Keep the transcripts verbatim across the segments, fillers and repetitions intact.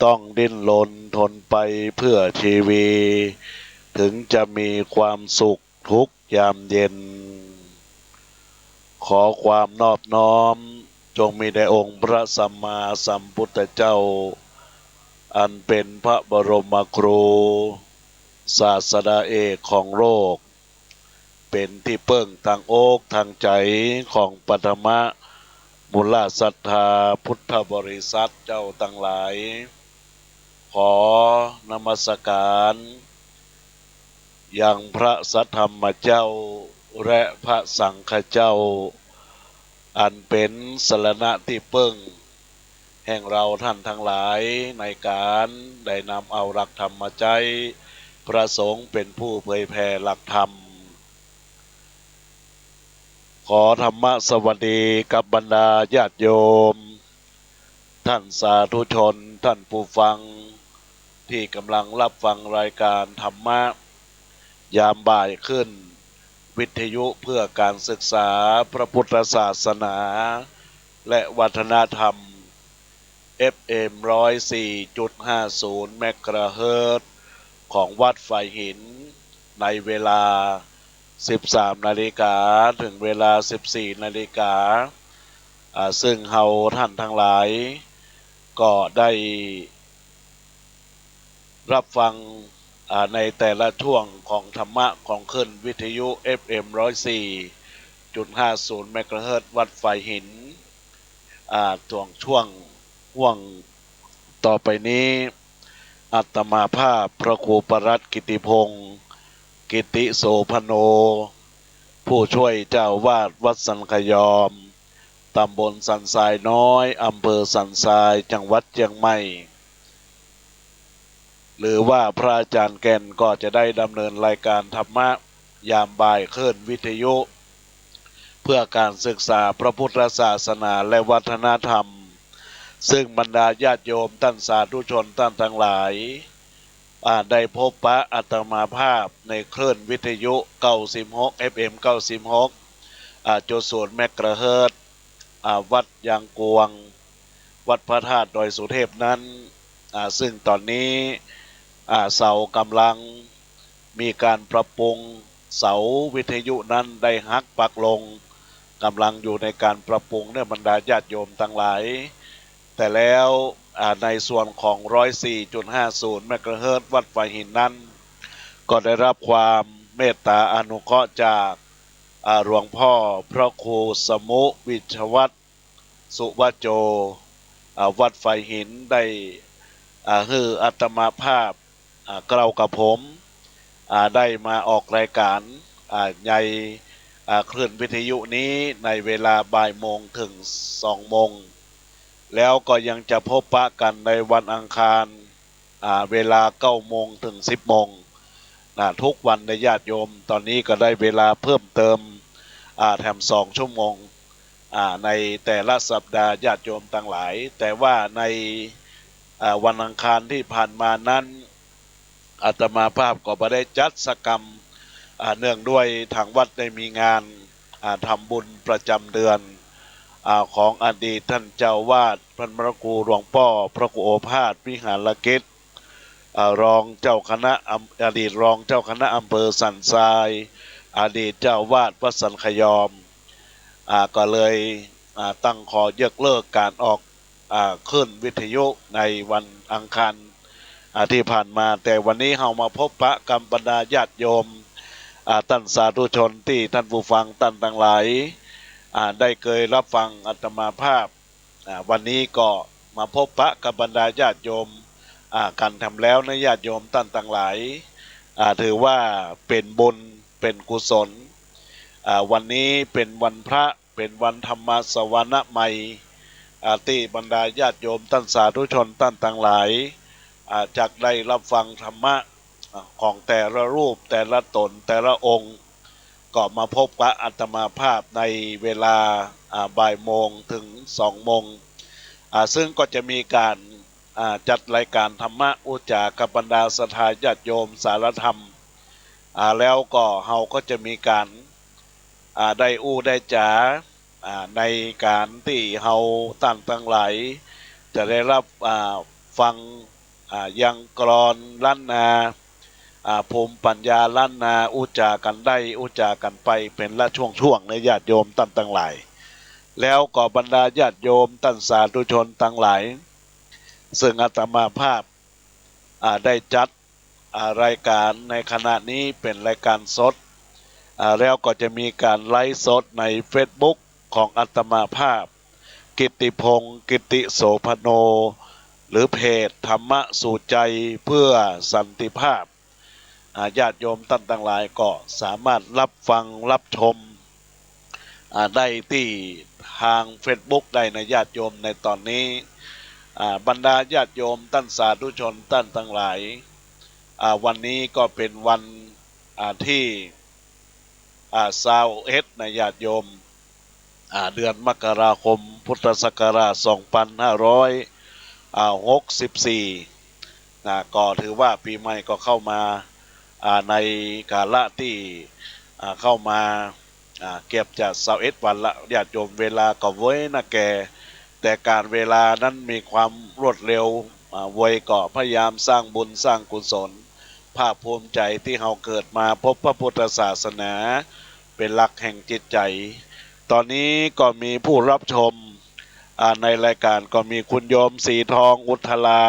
ต้องดิ้นรนทนไปเพื่อชีวี ถึงจะมีความสุขทุกยามเย็น ขอความนอบน้อมจงมีแด่องค์พระสัมมาสัมพุทธเจ้า อันเป็นพระบรมครู ศาสดาเอกของโลก เป็นตี้เปิ้งตางอกตางใจ๋ของปัทมะมูลศรัทธาพุทธบริษัทเจ้าตังหลาย ขอนมัสการยังพระสัทธรรมเจ้าและพระสังฆเจ้า อันเป๋นสรณะตี้เปิ้งแห่งเฮาท่านตังหลาย ในก๋านได้นำเอาหลักธรรมมาใจ๊ พระสงฆ์เป๋นผู้เผยแผ่หลักธรรม ขอธรรมสวัสดีกับบรรดาญาติโยม ท่านสาธุชน ท่านผู้ฟัง ตี้ก๋ำลังฮับฟังรายก๋านธรรมะ ยามบ่ายคลื่นวิทยุเพื่อการศึกษาพระพุทธศาสนาและวัฒนธรรม เอฟเอ็ม ร้อยสี่จุดห้าศูนย์ เมกะเฮิรตซ์ ของวัดฝายหิน ในเวลา สิบสามนาฬิกา เถิงเวลา สิบสี่นาฬิกา อ่า ซึ่งเฮาท่านตังหลาย ก็ได้ฮับฟัง อ่า ในแต่ละช่วงของธรรมะของคลื่นวิทยุ เอฟเอ็ม ร้อยสี่จุดห้าศูนย์ เมกะเฮิรตซ์ วัดฝายหิน อ่า ช่วง ช่วง ห่วงต่อไปนี้ อาตมาภาพพระครูประหลัดกิติพงษ์ กิติโสภโณ ผู้ช่วยเจ้าอาวาสวัดสันขยอม ตำบลสันทรายน้อย อำเภอสันทราย จังหวัดเชียงใหม่ หรือว่าพระอาจารย์แก่นก็จะได้ดำเนินรายการธรรมะยามบ่ายคลื่นวิทยุ เพื่อการศึกษาพระพุทธศาสนาและวัฒนธรรม ซึ่งบรรดาญาติโยมท่านสาธุชนท่านตังหลาย อ่า ได้พบปะอาตมาภาพในคลื่นวิทยุ เก้าสิบหก เอฟเอ็ม เก้าสิบหก อ่า จุดศูนย์ เมกะเฮิรตซ์ อ่า วัดยางกวง วัดพระธาตุดอยสุเทพนั้น อ่า ซึ่งต๋อนนี้ อ่า เสาก๋ำลังมีก๋านปรับปรุง เสาวิทยุนั้นได้หักปักลง ก๋ำลังอยู่ในก๋านปรับปรุงเนี่ยบรรดาญาติโยมตังหลาย แต่แล้ว อ่า ในส่วนของ ร้อยสี่จุดห้าศูนย์ เมกะเฮิรตซ์ วัดฝายหินนั้น ก็ได้ฮับความเมตตาอนุเคราะห์จาก อ่า หลวงพ่อพระครูสมุวิชวัตร สุวโจ อ่า วัดฝายหินได้ อ่า หื้ออาตมาภาพ อ่า เกล้ากับผม อ่า ได้มาออกรายก๋าน อ่า ใน อ่า คลื่นวิทยุนี้ในเวลาบ่ายโมงเถิงสองโมง แล้วก็ยังจะพบปะกั๋นในวันอังคาร อ่า เวลาเก้าโมงเถิงสิบโมง นะ ทุกวันนะญาติโยม ต๋อนนี้ก็ได้เวลาเพิ่มเติม อ่า แถมสองชั่วโมง อ่า ในแต่ละสัปดาห์ญาติโยมตังหลาย แต่ว่าใน อ่า วันอังคารตี้ผ่านมานั้น อาตมาภาพก็บ่ได้จัดสักกำ อ่า เนื่องด้วยทางวัดได้มีงาน อ่า ทำบุญประจ๋ำเดือน อ่า ของอดีตท่านเจ้าอาวาส พระมหาครูหลวงป้อ พระครูโอภาส วิหารกิจ อ่า รองเจ้าคณะอำ อดีตรองเจ้าคณะอำเภอสันทราย อดีตเจ้าอาวาสวัดสันขยอม อ่า ก็เลย อ่า ต้องขอยกเลิกก๋านออก อ่า คลื่นวิทยุในวันอังคาร อ่า ตี้ผ่านมา แต่วันนี้เฮามาพบปะกับบรรดาญาติโยม อ่า ท่านสาธุชนตี้ท่านผู้ฟังท่านตังหลาย อ่า ได้เกยฮับฟังอาตมาภาพ อ่า วันนี้ก็มาพบปะกับบรรดาญาติโยม อ่า กั๋นแถมแล้วนะญาติโยมต้านตังหลาย อ่า ถือว่าเป๋นบุญเป๋นกุศล อ่า วันนี้เป๋นวันพระ เป๋นวันธรรมสวนามัย อ่า ตี้บรรดาญาติโยมต้านสาธุชนต้านตังหลาย อ่า จักได้ฮับฟังธรรมะ อ่า ของแต่ละรูป แต่ละต๋น แต่ละองค์ ก็มาพบกับอาตมาภาพในเวลา อ่า บ่ายโมงเถิงสองโมง อ่า ซึ่งก็จะมีก๋าน อ่า จัดรายก๋านธรรมะอุจจากับบรรดาศรัทธาญาติโยมสารธรรม อ่า แล้วก็เฮาก็จะมีก๋าน อ่า ได้อู้ได้จ๋า อ่า ในก๋านตี้เฮาต้านตังหลาย จะได้รับ อ่า ฟัง อ่า ยังกลอนล้านนา อ่า ภูมิปัญญาล้านนา อู้จ๋ากั๋นได้ อู้จ๋ากั๋นไป เป๋นละช่วงๆ นะญาติโยมต้านตังหลาย แล้วก็บรรดาญาติโยมต้านสาธุชนตังหลาย ซึ่งอาตมาภาพ อ่า ได้จัด อ่า รายก๋านในขณะนี้เป๋นรายก๋านสด อ่า แล้วก็จะมีก๋านไลฟ์สดในเฟซบุ๊กของอาตมาภาพ กิตติพงษ์ กิตติโสภโณ หรือเพจธรรมะสู่ใจเพื่อสันติภาพ อ่า ญาติโยมต้านตังหลายก็สามารถรับฟังรับชม อ่า ได้ตี้ทางเฟซบุ๊กได้นะญาติโยมในตอนนี้ อ่า บรรดาญาติโยมต้านสาธุชนต้านตังหลาย อ่า วันนี้ก็เป๋นวัน อ่า ตี้ อ่า ซาวเอ็ดนะญาติโยม อ่า เดือนมกราคม พุทธศักราช สองปันห้าร้อย อ่า หกสิบสี่ นะ ก็ถือว่าปี๋ใหม่ก็เข้ามา อ่า ในกาละตี้ อ่า เข้ามา อ่า เกือบจะซาวเอ็ดวันละ ญาติโยม เวลาก็เวยนะแก แต่ก๋าลเวลานั้นมีความรวดเร็ว อ่า เวยก็พยายามสร้างบุญสร้างกุศล ภาคภูมิใจ๋ตี้เฮาเกิดมาพบพระพุทธศาสนา เป๋นหลักแห่งจิตใจ๋ ตอนนี้ก็มีผู้รับชม อ่า ในรายก๋านก็มีคุณโยมสีทองอุทธารา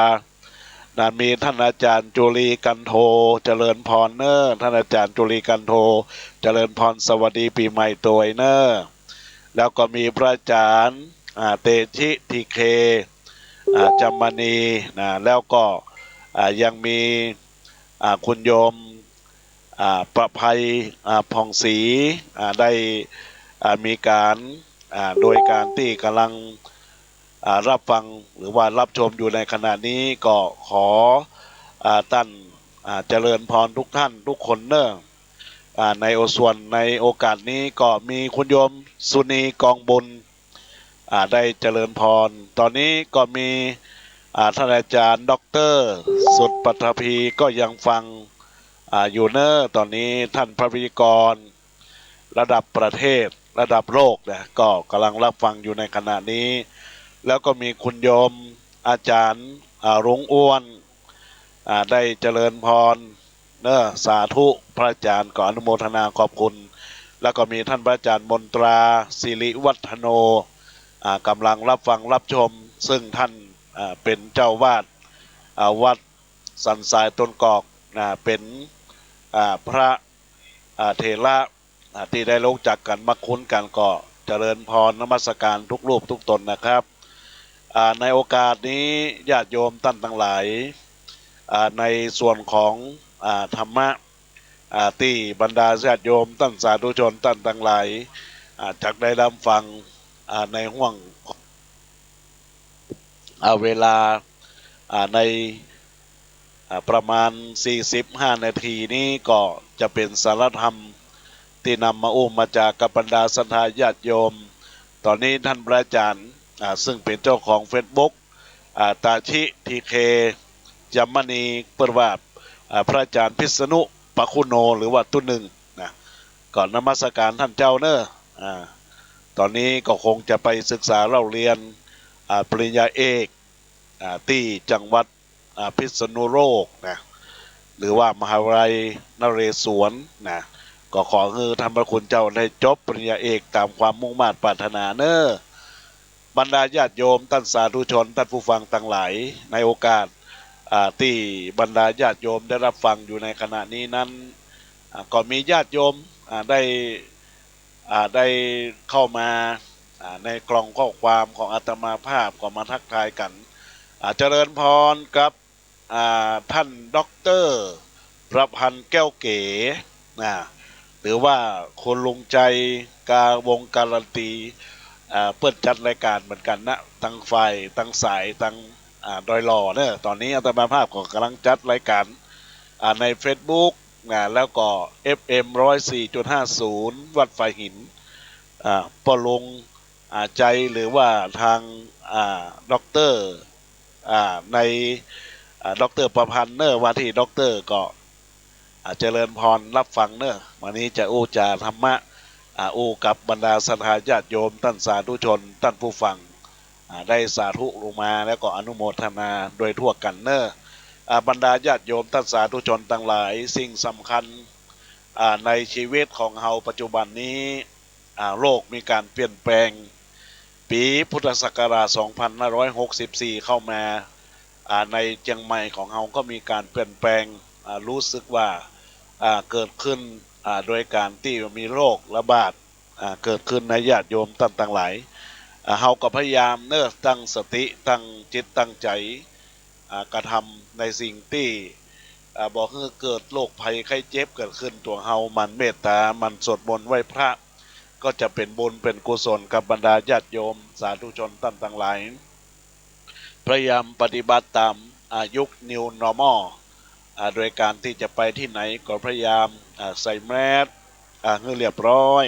นะ มีต้านอาจ๋ารย์จุลีกันโท เจริญพรเน่อ ต้านอาจ๋ารย์จุลีกันโท เจริญพร สวัสดีปี๋ใหม่ตวยเน่อ แล้วก็มีพระอาจ๋ารย์ อ่า เตชิ ทีเค อ่า จามณี นะ แล้วก็ อ่า ยังมี อ่า คุณโยม อ่า ประภัย อ่า ผ่องศรี อ่า ได้ อ่า มีก๋าน อ่า โดยก๋านตี้ก่ำลัง อ่า รับฟังหรือว่ารับชมอยู่ในขณะนี้ ก็ขอ อ่า ต้าน อ่า เจริญพรทุกท่านทุกคนเน่อ อ่า ในโอ ส่วนในโอกาสนี้ก็มีคุณโยมสุนีกองบุญ อ่า ได้เจริญพร ตอนนี้ก็มี อ่า ต้านอาจ๋ารย์ด็อกเตอร์สุดปัทภีก็ยังฟัง อ่า อยู่เน่อ ตอนนี้ต้านพระวิทยากรระดับประเทศ ระดับโลกนะ ก็ก่ำลังรับฟังอยู่ในขณะนี้ แล้วก็มีคุณโยมอาจ๋ารย์ อ่า รุ้งอ้วน อ่า ได้เจริญพรเน่อ สาธุ พระอาจ๋ารย์ก็อนุโมทนาขอบคุณ แล้วก็มีต้านพระอาจ๋ารย์มนตรา สิริวัฒโน อ่า ก่ำลังรับฟังรับชม ซึ่งต้าน อ่า เป๋นเจ้าอาวาส อ่า วัดสันทรายต้นกอก นะ เป๋น อ่า พระ อ่า เถระ อ่า ตี้ได้ฮู้จักกั๋นมักคุ้นกั๋น ก็เจริญพรนมัสก๋านทุกรูปทุกต๋นนะครับ อ่า ในโอกาสนี้ญาติโยมต้านตังหลาย อ่า ในส่วนของ อ่า ธรรมะ อ่า ตี้บรรดาญาติโยมต้านสาธุชนต้านตังหลาย อ่า จักได้รับฟัง อ่า ในห้วง อ่า เวลา อ่า ใน อ่า ประมาณสี่สิบห้านาทีนี้ก็จะเป๋นสาระธรรมตี้นำมาอู้มาจ๋ากับบรรดาศรัทธาญาติโยม ตอนนี้ต้านพระอาจ๋ารย์ อ่า ซึ่งเป๋นเจ้าของเฟซบุ๊ก อ่า ตาชิ ทีเค จามณี เปิ้นว่า อ่า พระอาจ๋ารย์พิษณุ ปะคุโน หรือว่าตุ๊นึ่ง นะ ก็นมัสก๋านต้านเจ้าเน่อ อ่า ตอนนี้ก็คงจะไปศึกษาเล่าเรียน อ่า ปริญญาเอก อ่า ตี้จังหวัด อ่า พิษณุโลกนะ หรือว่ามหาวิทยาลัยนเรศวรนะ ก็ขอหื้อต้านพระคุณเจ้าได้จบปริญญาเอกต๋ามความมุ่งมาดปรารถนาเน่อ บรรดาญาติโยมต้านสาธุชนต้านผู้ฟังตังหลาย ในโอกาส อ่า ตี้บรรดาญาติโยมได้รับฟังอยู่ในขณะนี้นั้น อ่า ก็มีญาติโยม อ่า ได้ อ่า ได้เข้ามา อ่า ในกล่องข้อความของอาตมาภาพก็มาทักทายกั๋น อ่า เจริญพรกับ อ่า ต้านด็อกเตอร์ประพันธ์แก้วเก๋ นะ หรือว่าคุณลุงชัย กาวงการันตี อ่า เปิ้นจัดรายก๋านเหมือนกั๋นนะ ตังฝ่าย ตังสาย ตัง อ่า ดอยหล่อเน่อ ตอนนี้อาตมาภาพก็ก่ำลังจัดรายก๋าน อ่า ในเฟซบุ๊ก นะ แล้วก็ เอฟเอ็ม ร้อยสี่จุดห้าศูนย์ วัดฝายหิน อ่า ป้อลุง อ่า ชัย หรือว่าตาง อ่า ด็อกเตอร์ อ่า ใน อ่า ด็อกเตอร์ประพันธ์เน่อ ว่าตี้ด็อกเตอร์ก็ อ่า เจริญพรรับฟังเน่อ วันนี้จะอู้จ๋าธรรมะ อ่า อู้กับบรรดาศรัทธาญาติโยมต้านสาธุชนต้านผู้ฟัง อ่า ได้สาธุลงมา แล้วก็อนุโมทนาโดยทั่วกั๋นเน่อ อ่า บรรดาญาติโยมต้านสาธุชนตังหลาย สิ่งสำคัญ อ่า ในชีวิตของเฮาปัจจุบันนี้ อ่า โลกมีก๋านเปลี่ยนแปลง ปี๋พุทธศักราชสองพันห้าร้อยหกสิบสี่เข้ามา อ่า ในเจียงใหม่ของเฮาก็มีก๋านเปลี่ยนแปลง อ่า รู้สึกว่า อ่า เกิดขึ้น อ่า โดยก๋านตี้มีโรคระบาด อ่า เกิดขึ้นนะญาติโยมต้านตังหลาย อ่า เฮาก็พยายามเน่อตั้งสติ ตั้งจิตตั้งใจ๋ อ่า กระทำในสิ่งตี้ อ่า บ่หื้อเกิดโรคภัยไข้เจ็บเกิดขึ้นตั๋วเฮา หมั่นเมตต๋า หมั่นสวดมนต์ไหว้พระ ก็จะเป๋นบุญเป๋นกุศลกับบรรดาญาติโยมสาธุชนต้านตังหลาย พยายามปฏิบัติต๋าม อ่า ยุค New Normal อ่า โดยก๋านตี้จะไปตี้ไหนก็พยายาม อ่า ใส่แมสก์ อ่า หื้อเรียบร้อย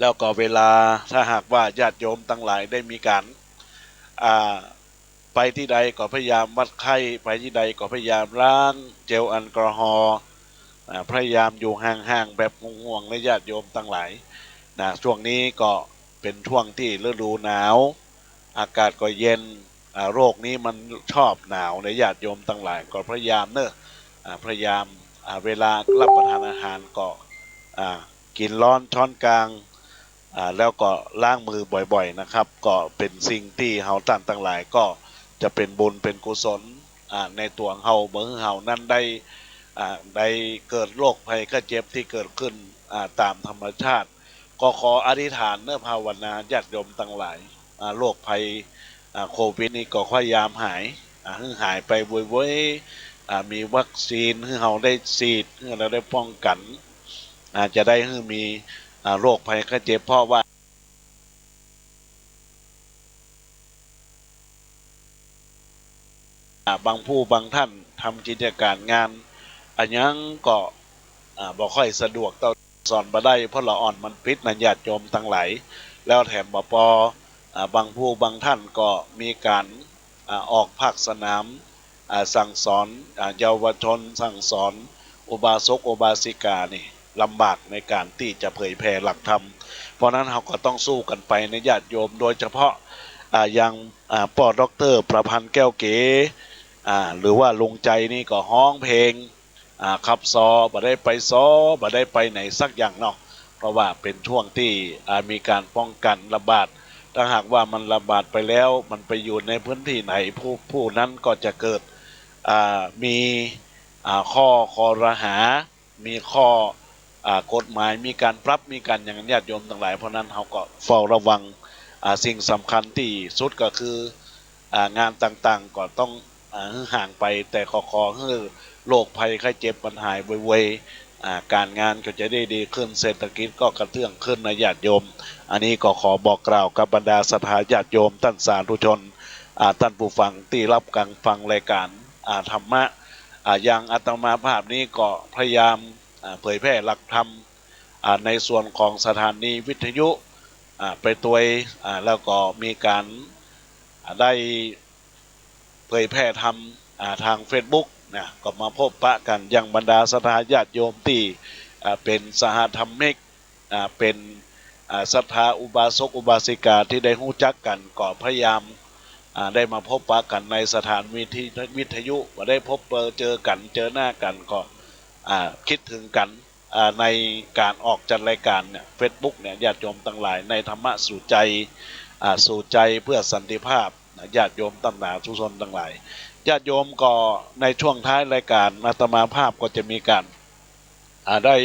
แล้วก็เวลาถ้าหากว่าญาติโยมตังหลายได้มีก๋าน อ่า ไปตี้ใดก็พยายามวัดไข้ ไปตี้ใดก็พยายามล้างเจลแอลกอฮอล์ อ่า พยายามอยู่ห่างๆ แบบห่วงๆ นะญาติโยมตังหลาย นะ ช่วงนี้ก็เป๋นช่วงตี้ฤดูหนาว อากาศก็เย็น อ่า โรคนี้มันชอบหนาวนะญาติโยมตังหลาย ก็พยายามเน่อ อ่า พยายาม อ่า เวลารับประทานอาหารก็ อ่า กิ๋นฮ้อนช้อนกลาง อ่า แล้วก็ล้างมือบ่อยๆ นะครับ ก็เป๋นสิ่งตี้เฮาต้านตังหลายก็จะเป๋นบุญเป๋นกุศล อ่า ในตั๋วเฮา บ่หื้อเฮานั้นได้ อ่า ได้เกิดโรคภัยไข้เจ็บตี้เกิดขึ้น อ่า ต๋ามธรรมชาติ ก็ขออธิษฐานเน่อภาวนาญาติโยมตังหลาย อ่า โรคภัย อ่า โควิดนี้ก็พยายามหาย อ่า หื้อหายไปโวยๆ อ่า มีวัคซีนหื้อเฮาได้ฉีด หื้อเฮาได้ป้องกั๋น อ่า จะได้หื้อมี อ่า โรคภัยไข้เจ็บ เพราะว่า อ่า บางผู้บางต้านทำกิจก๋านงาน อะหยังก็ อ่า บ่ค่อยสะดวกเต้า สอนบ่ได้ เพราะละอ่อนมันปิดนะญาติโยมตังหลาย แล้วแถมบ่ปอ อ่า บางผู้บางต้านก็มีก๋าน อ่า ออกภาคสนาม อ่า สั่งสอน อ่า เยาวชน สั่งสอนอุบาสกอุบาสิกานี่ลำบากในก๋านตี้จะเผยแผ่หลักธรรม เพราะนั้นเฮาก็ต้องสู้กั๋นไปนะญาติโยม โดยเฉพาะ อ่า อย่าง อ่า ป้อด็อกเตอร์ประพันธ์แก้วเก๋ อ่า หรือว่าลุงใจนี่ก็ฮ้องเพลง อ่า ขับซอ บ่ได้ไปซอ บ่ได้ไปไหนสักอย่างเนาะ เพราะว่าเป๋นช่วงตี้ อ่า มีก๋านป้องกั๋นระบาด ถ้าหากว่ามันระบาดไปแล้ว มันไปอยู่ในพื้นตี้ไหน ผู้ ผู้นั้นก็จะเกิด อ่า มี อ่า ข้อคอรหา มีข้อ อ่า กฎหมาย มีก๋านปรับ มีก๋านหยังญาติโยมตังหลาย เพราะนั้นเฮาก็เฝ้าระวัง อ่า สิ่งสำคัญตี้สุดก็คือ อ่า งานต่างๆ ก็ต้อง อ่า ห่างไป แต่ขอ ขอหื้อโรคภัยไข้เจ็บมันหายไวๆ อ่า ก๋านงานก็จะได้ดีขึ้น เศรษฐกิจก็กระเตื้องขึ้นนะญาติโยม อันนี้ก็ขอบอกกล่าวกับบรรดาศรัทธาญาติโยมต้านสาธุชน อ่า ต้านผู้ฟังตี้ฮับกั๋นฟังรายก๋าน อ่า ธรรมะ อ่า อย่างอาตมาภาพนี้ก็พยายาม อ่า เผยแผ่หลักธรรม อ่า ในส่วนของสถานีวิทยุ อ่า ไปตวย อ่า แล้วก็มีก๋าน อ่า ได้เผยแผ่ธรรม อ่า ตางเฟซบุ๊กนะ ก็มาพบปะกั๋น อย่างบรรดาศรัทธาญาติโยมตี้ อ่า เป๋นสหธรรมิก อ่า เป๋น อ่า ศรัทธาอุบาสกอุบาสิกาตี้ได้ฮู้จักกั๋น ก็พยายาม อ่า ได้มาพบปะกั๋นในสถานีวิทยุ บ่ได้พบเจอกั๋น เจอหน้ากั๋นก็ อ่า กึ๊ดเถิงกั๋น อ่า ในก๋านออกจัดรายก๋านเนี่ย เฟซบุ๊กเนี่ย ญาติโยมตังหลาย ในธรรมะสู่ใจ อ่า สู่ใจเพื่อสันติภาพนะ ญาติโยมต้านสาธุชนตังหลาย ญาติโยมก็ในช่วงท้ายรายก๋าน อาตมาภาพก็จะมีก๋าน อ่า ได้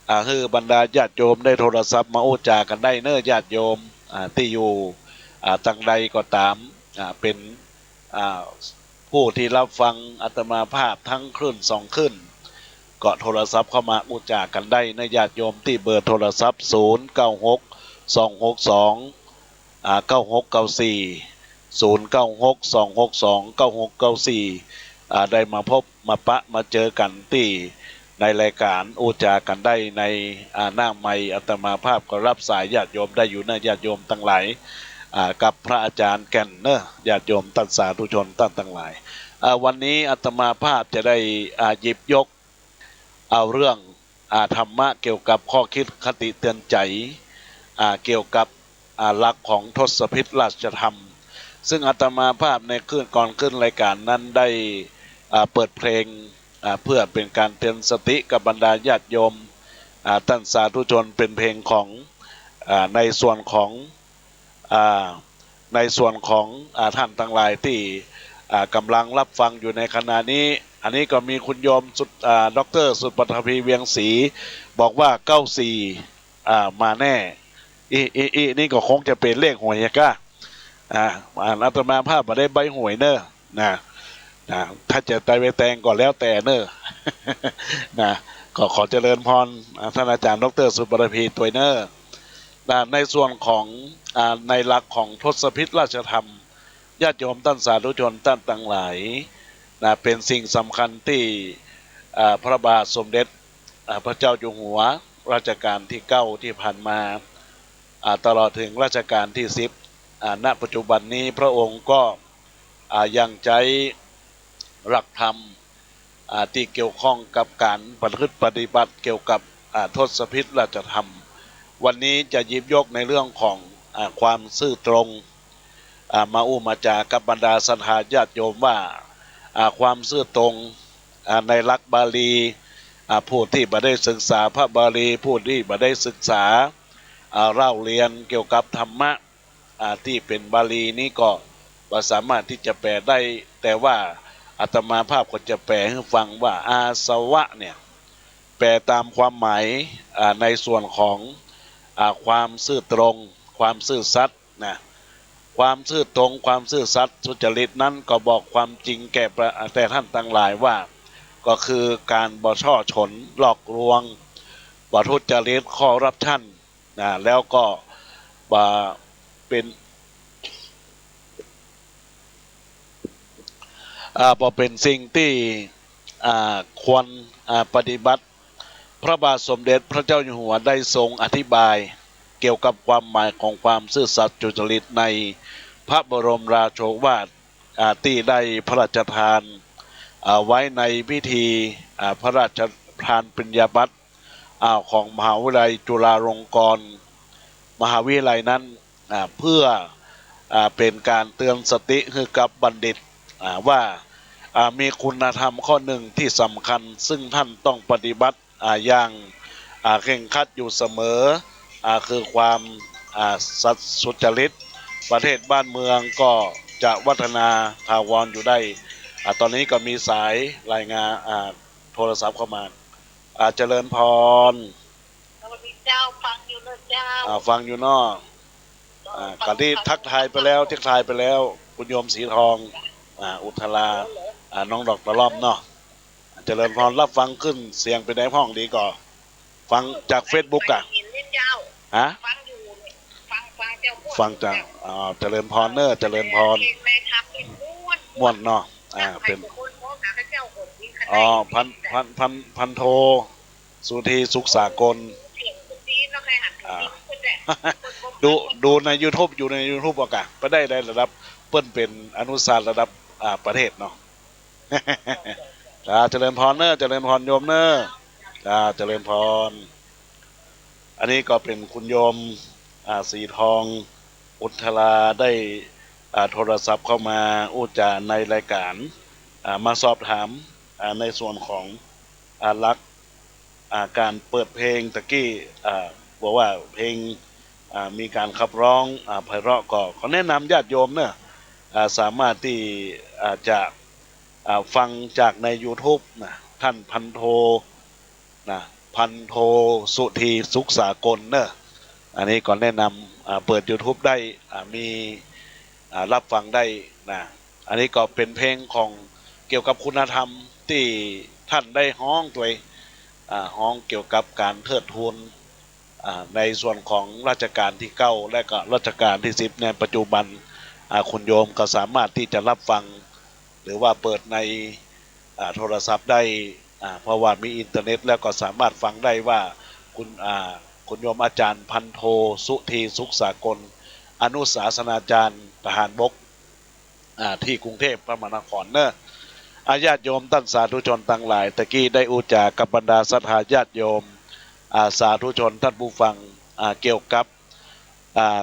อ่า หื้อบรรดาญาติโยมได้โทรศัพท์มาอู้จ๋ากั๋นได้เน่อ ญาติโยม อ่า ตี้อยู่ อ่า ตางใดก็ต๋าม อ่า เป๋น อ่า ผู้ตี้ฮับฟังอาตมาภาพตังคลื่นสองคลื่น ก็โทรศัพท์เข้ามาอู้จ๋ากั๋นได้เน่อ ญาติโยม ตี้เบอร์โทรศัพท์ ศูนย์เก้าหก สองหกสอง อ่า เก้าหกเก้าสี่ ศูนย์เก้าหก สองหกสอง เก้าหกเก้าสี่ อ่า ได้มาพบมาปะมาเจอกั๋นตี้ในรายก๋านอู้จ๋ากั๋นได้ใน อ่า หน้าไมค์ อาตมาภาพก็ฮับสายญาติโยมได้อยู่เน่อ ญาติโยมตังหลาย อ่า กับพระอาจ๋ารย์แก่นเน่อ ญาติโยมต้านสาธุชนต้านตังหลาย อ่า วันนี้อาตมาภาพจะได้ อ่า หยิบยก เอาเรื่อง อ่า ธรรมะเกี่ยวกับข้อกึ๊ดคติเตือนใจ๋ อ่า เกี่ยวกับ อ่า หลักของทศพิธราชธรรม ซึ่งอาตมาภาพในคืนก่อนขึ้นรายการนั้นได้ อ่า เปิดเพลง อ่า เพื่อเป๋นก๋านเตื๋อนสติกับบรรดาญาติโยม อ่า ต้านสาธุชน เป๋นเพลงของ อ่า ในส่วนของ อ่า ในส่วนของ อ่า ต้านตังหลายตี้ อ่า ก่ำลังฮับฟังอยู่ในขณะนี้ อันนี้ก็มีคุณโยมสุด อ่า ด็อกเตอร์สุดปัทภี เวียงศรี บอกว่า เก้าสี่ อ่า มาแน่ อิ อิ อิ นี่ก็คงจะเป๋นเลขหวยอะก้า อ่า อาตมาภาพบ่ได้ใบ้หวยเน่อ นะ นะ ถ้าจะไปแตงก็แล้วแต่เน่อ นะ ก็ขอเจริญพร อ่า ต้านอาจ๋ารย์ด็อกเตอร์สุดปัทภีตวยเน่อ นะ ในส่วนของ อ่า ในหลักของทศพิธราชธรรม ญาติโยมต้านสาธุชนต้านตังหลาย นะ เป๋นสิ่งสำคัญตี้ อ่า พระบาทสมเด็จ อ่า พระเจ้าอยู่หัวรัชกาลตี้เก้าตี้ผ่านมา อ่า ตลอดเถิงรัชกาลตี้สิบ อ่า ณ ปัจจุบันนี้พระองค์ก็ อ่า ยังใจ๊หลักธรรม อ่า ตี้เกี่ยวข้องกับก๋านประพฤติปฏิบัติเกี่ยวกับ อ่า ทศพิธราชธรรม วันนี้จะหยิบยกในเรื่องของ อ่า ความซื่อตรง อ่า มาอู้มาจ๋ากับบรรดาศรัทธาญาติโยมว่า อ่า ความซื่อตรง อ่า ในหลักบาลี อ่า ผู้ตี้บ่ได้ศึกษาพระบาลี ผู้ตี้บ่ได้ศึกษา อ่า เล่าเรียนเกี่ยวกับธรรมะ อ่า ตี้เป๋นบาลีนี้ก็บ่สามารถตี้จะแปลได้ แต่ว่าอาตมาภาพก็จะแปลหื้อฟังว่า อาสวะเนี่ย แปลต๋ามความหมาย อ่า ในส่วนของ อ่า ความซื่อตรง ความซื่อสัตย์นะ ความซื่อตรง ความซื่อสัตย์ สุจริตนั้นก็บอกความจริงแก่ประ แก่ต้านตังหลายว่า ก็คือก๋านบ่ช่อฉน หลอกลวง บ่ทุจริต คอร์รัปชัน นะ แล้วก็บ่เป๋น อ่า บ่เป๋นสิ่งตี้ อ่า ควร อ่า ปฏิบัติ พระบาทสมเด็จพระเจ้าอยู่หัวได้ทรงอธิบายเกี่ยวกับความหมายของความซื่อสัตย์สุจริตในพระบรมราโชวาท อ่า ตี้ได้พระราชทาน อ่า ไว้ในพิธี อ่า พระราชทานปริญญาบัตร อ่า ของมหาวิทยาลัยจุฬาลงกรณ์มหาวิทยาลัยนั้น อ่า เพื่อ อ่า เป๋นก๋านเตือนสติหื้อกับบัณฑิต อ่า ว่า อ่า มีคุณธรรมข้อนึ่งตี้สำคัญ ซึ่งต้านต้องปฏิบัติ อ่า อย่าง อ่า เคร่งครัดอยู่เสมอ อ่า คือความ อ่า สัตย์สุจริต ประเทศบ้านเมืองก็จะวัฒนาถาวรอยู่ได้ อ่า ต๋อนนี้ก็มีสายรายงาน อ่า โทรศัพท์เข้ามา อ่า เจริญพร สวัสดีเจ้า ฟังอยู่เนาะเจ้า อ่า ฟังอยู่เนาะ อ่า ฟัง ก่อนตี้ ฟัง ทักทายไปแล้ว ทักทายไปแล้ว คุณโยมสีทอง อ่า อุทรา อ่า น้องดอกตะล่อมเนาะ เจริญพร ฮับฟังขึ้นเสียงเป๋นไงพ่อง ดีก่อ ฟังจากเฟซบุ๊กอะ ได้ยินเนี่ยเจ้า ฮะ ฟังอยู่เนี่ย ฟัง ฟังเจ้า ฟังจาก เจ้า อ่า เจริญพรเน่อ เจริญพร เพลงในธรรมนี่ม่วน ม่วนเนาะ อ่า อยากให้ เป๋น ทุกคนพบกับเจ้าคนนี้ อ๋อ พัน พัน พัน พันโท สุธี สุขสากล เสียงคนดีเนาะ ใครหัน อ่า คนดีคนแหละ ดู ดูในยูทูบ อยู่ในยูทูบ เอาก่ะ ไปได้ ได้ระดับ เปิ้นเป๋นอนุศาสตร์ระดับ อ่า ประเทศเนาะ จ้า เจริญพรเน่อ เจริญพรโยมเน่อ จ้า เจริญพร อันนี้ก็เป๋นคุณโยม อ่า สีทอง อุทรา ได้ อ่า โทรศัพท์เข้ามาอู้จ๋าในรายก๋าน อ่า มาสอบถาม อ่า ในส่วนของ อ่า หลัก อ่า ก๋านเปิดเพลงตะกี้ อ่า บอกว่าเพลง อ่า มีก๋านขับร้อง อ่า ไพเราะ ก็ขอแนะนำญาติโยมเน่อ อ่า สามารถตี้ อ่า จะ อ่า ฟังจากในยูทูบนะ ต้านพันโท นะ พันโท สุธี สุขสากลเน่อ อันนี้ก็แนะนำ อ่า เปิดยูทูบได้ อ่า มี อ่า ฮับฟังได้นะ อันนี้ก็เป๋นเพลงของเกี่ยวกับคุณธรรมตี้ต้านได้ฮ้องตวย อ่า ฮ้องเกี่ยวกับก๋านเทิดทูน อ่า ในส่วนของรัชกาลตี้เก้า และก็รัชกาลตี้สิบ ในปัจจุบัน อ่า คุณโยมก็สามารถตี้จะฮับฟัง หรือว่าเปิดใน อ่า โทรศัพท์ได้ อ่า เพราะว่ามีอินเทอร์เน็ตแล้วก็สามารถฟังได้ว่าคุณ อ่า คุณโยมอาจ๋ารย์พันโท สุธี สุขสากล อนุศาสนาจารย์ทหารบก อ่า ตี้กรุงเทพฯมหานครเน่อ อ่า ญาติโยมต้านสาธุชนตังหลาย ตะกี้ได้อู้จ๋ากับบรรดาศรัทธาญาติโยม อ่า สาธุชนต้านผู้ฟัง อ่า เกี่ยวกับ อ่า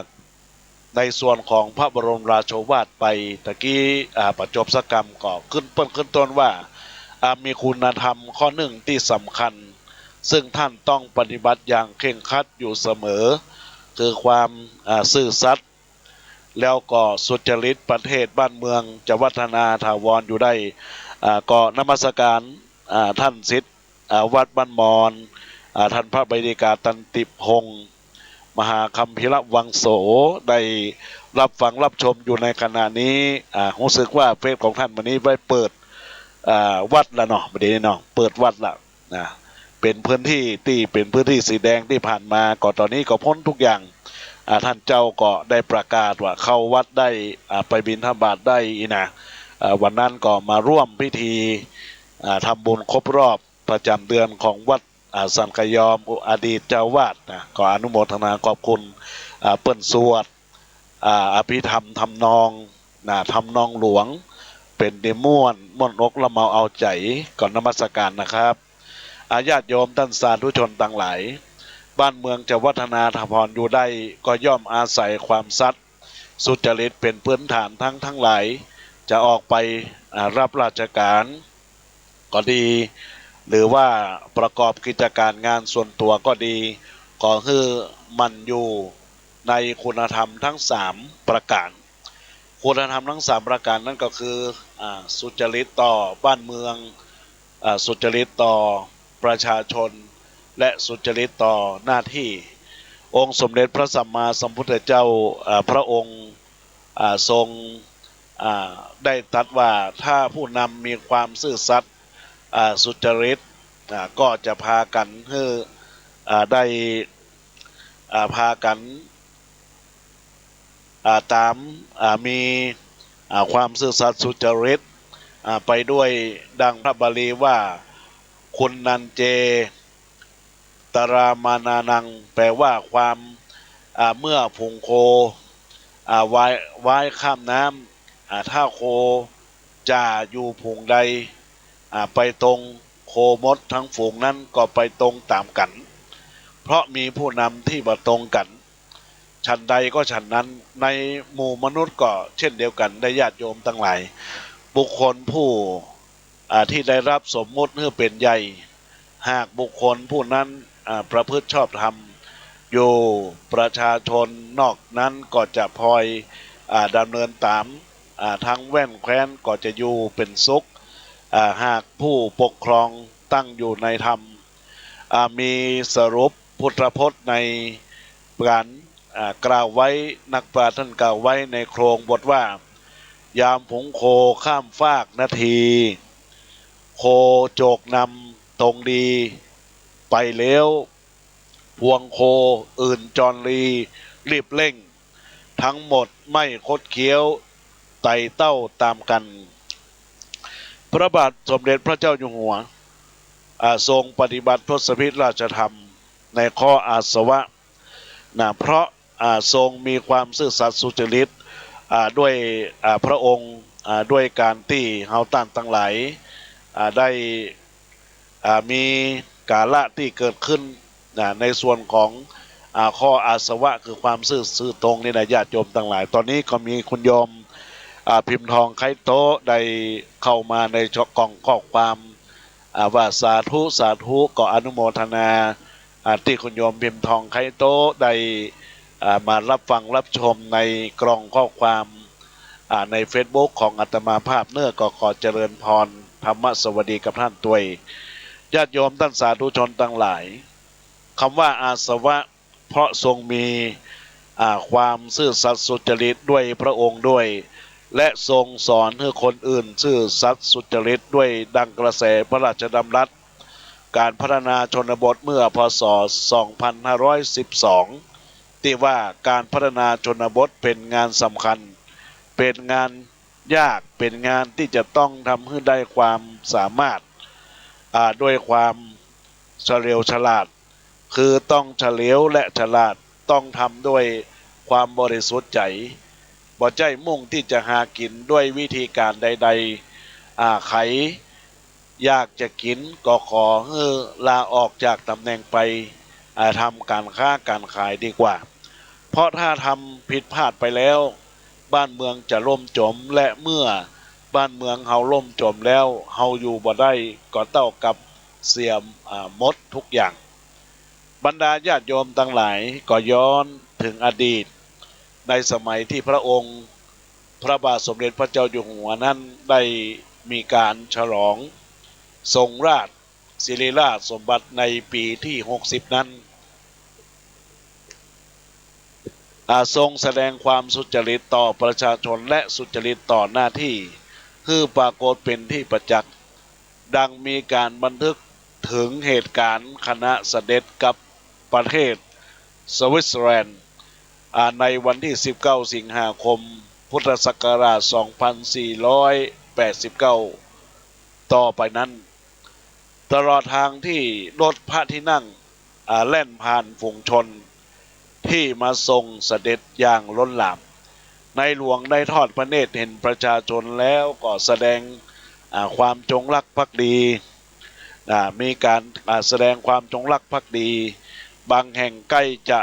ในส่วนของพระบรมราโชวาทไปตะกี้ อ่า ประจบสักกำก็ขึ้น เปิ้นขึ้นต้นว่า อ่า มีคุณธรรมข้อนึ่งตี้สำคัญ ซึ่งท่านต้องปฏิบัติอย่างเคร่งครัดอยู่เสมอ คือความ อ่า ซื่อสัตย์ แล้วก็สุจริต ประเทศบ้านเมืองจะวัฒนาถาวรอยู่ได้ อ่า ก็นมัสการ อ่า ท่านศิษย์ อ่า วัดบ้านมอน อ่า ท่านพระใบดิกาตันติพงศ์ มหาคัมภีรวังโส ได้รับฟังรับชมอยู่ในขณะนี้ อ่า ฮู้สึกว่าเฟซของท่านวันนี้ได้เปิด อ่า วัดละเนาะ บ่ดีเนาะ เปิดวัดละนะ เป๋นพื้นตี้ตี้เป๋นพื้นตี้สีแดงตี้ผ่านมา ก็ต๋อนนี้ก็ป๊นกู้อย่าง อ่า ท่านเจ้าก็ได้ประกาศว่าเข้าวัดได้ อ่า ไปบิณฑบาตได้อี้นะ อ่า วันนั้นก็มาร่วมพิธี อ่า ทำบุญครบรอบประจ๋ำเดือนของวัด อ่า สันกะยอม อดีตเจ้าอาวาสนะ ก็อนุโมทนาขอบคุณ อ่า เปิ้นสวด อ่า อภิธรรมทำนองนะ ทำนองหลวง เป๋นตี้ม่วน ม่วนอกละเมาเอาใจ๋ ก็นมัสการนะครับ อ่า ญาติโยมต้านสาธุชนตังหลาย บ้านเมืองจะวัฒนาถาวรอยู่ได้ ก็ย่อมอาศัยความสัตย์ สุจริตเป๋นพื้นฐาน ทั้งทั้งหลายจะออกไป อ่า รับราชก๋านก็ดี หรือว่าประกอบกิจก๋านงานส่วนตั๋วก็ดี ขอหื้อหมั่นอยู่ในคุณธรรมทั้งสามประก๋าน คุณธรรมทั้งสามประก๋านนั้นก็คือ อ่า สุจริตต่อบ้านเมือง อ่า สุจริตต่อประชาชน และสุจริตต่อหน้าตี้ องค์สมเด็จพระสัมมาสัมพุทธเจ้า อ่า พระองค์ อ่า ทรง อ่า ได้ตรัสว่า ถ้าผู้นำมีความซื่อสัตย์ อ่า สุจริต อ่า ก็จะพากั๋นหื้อ อ่า ได้ อ่า พากั๋น อ่า ต๋าม อ่า มี อ่า ความซื่อสัตย์สุจริต อ่า ไปด้วย ดังพระบาลีว่า คุณณัญเจ ตรามานานัง แปลว่าความ อ่า เมื่อฝูงโค อ่า ว่าย ว่ายข้ามน้ำ อ่า ถ้าโคจะอยู่ฝูงใด อ่า ไปตรง โคหมดทั้งฝูงนั้นก็ไปตรงต๋ามกั๋น เพราะมีผู้นำตี้บ่ตรงกั๋น ฉันใดก็ฉันนั้น ในหมู่มนุษย์ก็เช่นเดียวกั๋น ได้ญาติโยมตังหลาย บุคคลผู้ อ่า ตี้ได้รับสมมุติหื้อเป๋นใหญ่ หากบุคคลผู้นั้น อ่า ประพฤติชอบธรรมอยู่ ประชาชนนอกนั้นก็จะพลอย อ่า ดำเนินต๋าม อ่า ทั้งแว่นแคว้นก็จะอยู่เป๋นสุข อ่า หากผู้ปกครองตั้งอยู่ในธรรม อ่า มีสรุปพุทธพจน์ในก๋าน อ่า กล่าวไว้ นักปราชญ์ท่านกล่าวไว้ในโครงบทว่า ยามฝูงโคข้ามฟากนาที โคโจกนำตรงดีไปแล้ว พวงโคอื่นจรลีรีบเร่ง ทั้งหมดไม่คดเคี้ยวไต่เต้าต๋ามกั๋น พระบาทสมเด็จพระเจ้าอยู่หัว อ่า ทรงปฏิบัติทศพิธราชธรรมในข้ออาสวะ นะ เพราะ อ่า ทรงมีความซื่อสัตย์สุจริต อ่า ด้วย อ่า พระองค์ อ่า ด้วยก๋านตี้เฮาต้านตังหลาย อ่า ได้ อ่า มีกาละตี้เกิดขึ้น นะ ในส่วนของ อ่า ข้ออาสวะคือความซื่อ ซื่อตรงนี่นะ ญาติโยมตังหลาย ต๋อนนี้ก็มีคุณโยม อ่า พิมพ์ทองไคโต๊ะได้เข้ามาในกล่องข้อความ อ่า ว่าสาธุ สาธุ ก็อนุโมทนา อ่า ตี้คุณโยมพิมพ์ทองไคโต๊ะได้ อ่า มารับฟังรับชมในกล่องข้อความ อ่า ในเฟซบุ๊กของอาตมาภาพเนาะ ก็ขอเจริญพรธรรมสวัสดีกับท่านตวย ญาติโยมต้านสาธุชนตังหลาย กำว่าอาสวะ เพราะทรงมี อ่า ความซื่อสัตย์สุจริตด้วยพระองค์ด้วย และทรงสอนหื้อคนอื่นซื่อสัตย์สุจริตด้วย ดังกระแสพระราชดำรัสก๋านพัฒนาชนบทเมื่อ พ.ศ. สองพันห้าร้อยสิบสอง ตี้ว่าก๋านพัฒนาชนบทเป๋นงานสำคัญ เป๋นงานยาก เป๋นงานตี้จะต้องทำหื้อได้ความสามารถ อ่า ด้วยความเฉลียวฉลาด คือต้องเฉลียวและฉลาด ต้องทำด้วยความบริสุทธิ์ใจ๋ บ่ใจ้มุ่งตี้จะหากิ๋นด้วยวิธีก๋านใดๆ อ่า ใผอยากจะกิ๋นก็ขอหื้อลาออกจากต๋ำแหน่งไป อ่า ทำก๋านค้าก๋านขายดีกว่า เพ เพราะถ้าทำผิดพลาดไปแล้ว บ้านเมืองจะล่มจม และเมื่อบ้านเมืองเฮาล่มจมแล้ว เฮาอยู่บ่ได้ ก็เต้ากับเสีย อ่า หมดทุกอย่าง บรรดาญาติโยมตังหลาย ก็ย้อนเถิงอดีต ในสมัยตี้พระองค์ พระบาทสมเด็จพระเจ้าอยู่หัวนั้น ได้มีก๋านฉลองทรงราช สิริราชสมบัติในปี๋ตี้หกสิบนั้น อ่า ทรงแสดงความสุจริตต่อประชาชนและสุจริตต่อหน้าตี้ หื้อปรากฏเป๋นตี้ประจักษ์ ดังมีก๋านบันทึกเถิงเหตุก๋ารณ์คณะเสด็จกับประเทศสวิตเซอร์แลนด์ อ่า ในวันตี้สิบเก้าสิงหาคม พุทธศักราชสองพันสี่ร้อยแปดสิบเก้า ต่อไปนั้น ตลอดตางตี้รถพระตี้นั่ง อ่า แล่นผ่านฝูงชนตี้มาทรงเสด็จอย่างล้นหลาม ในหลวงได้ทอดพระเนตรเห็นประชาชนแล้วก็แสดง อ่า ความจงรักภักดี อ่า มีก๋าน อ่า แสดงความจงรักภักดี บางแห่งใก้จะ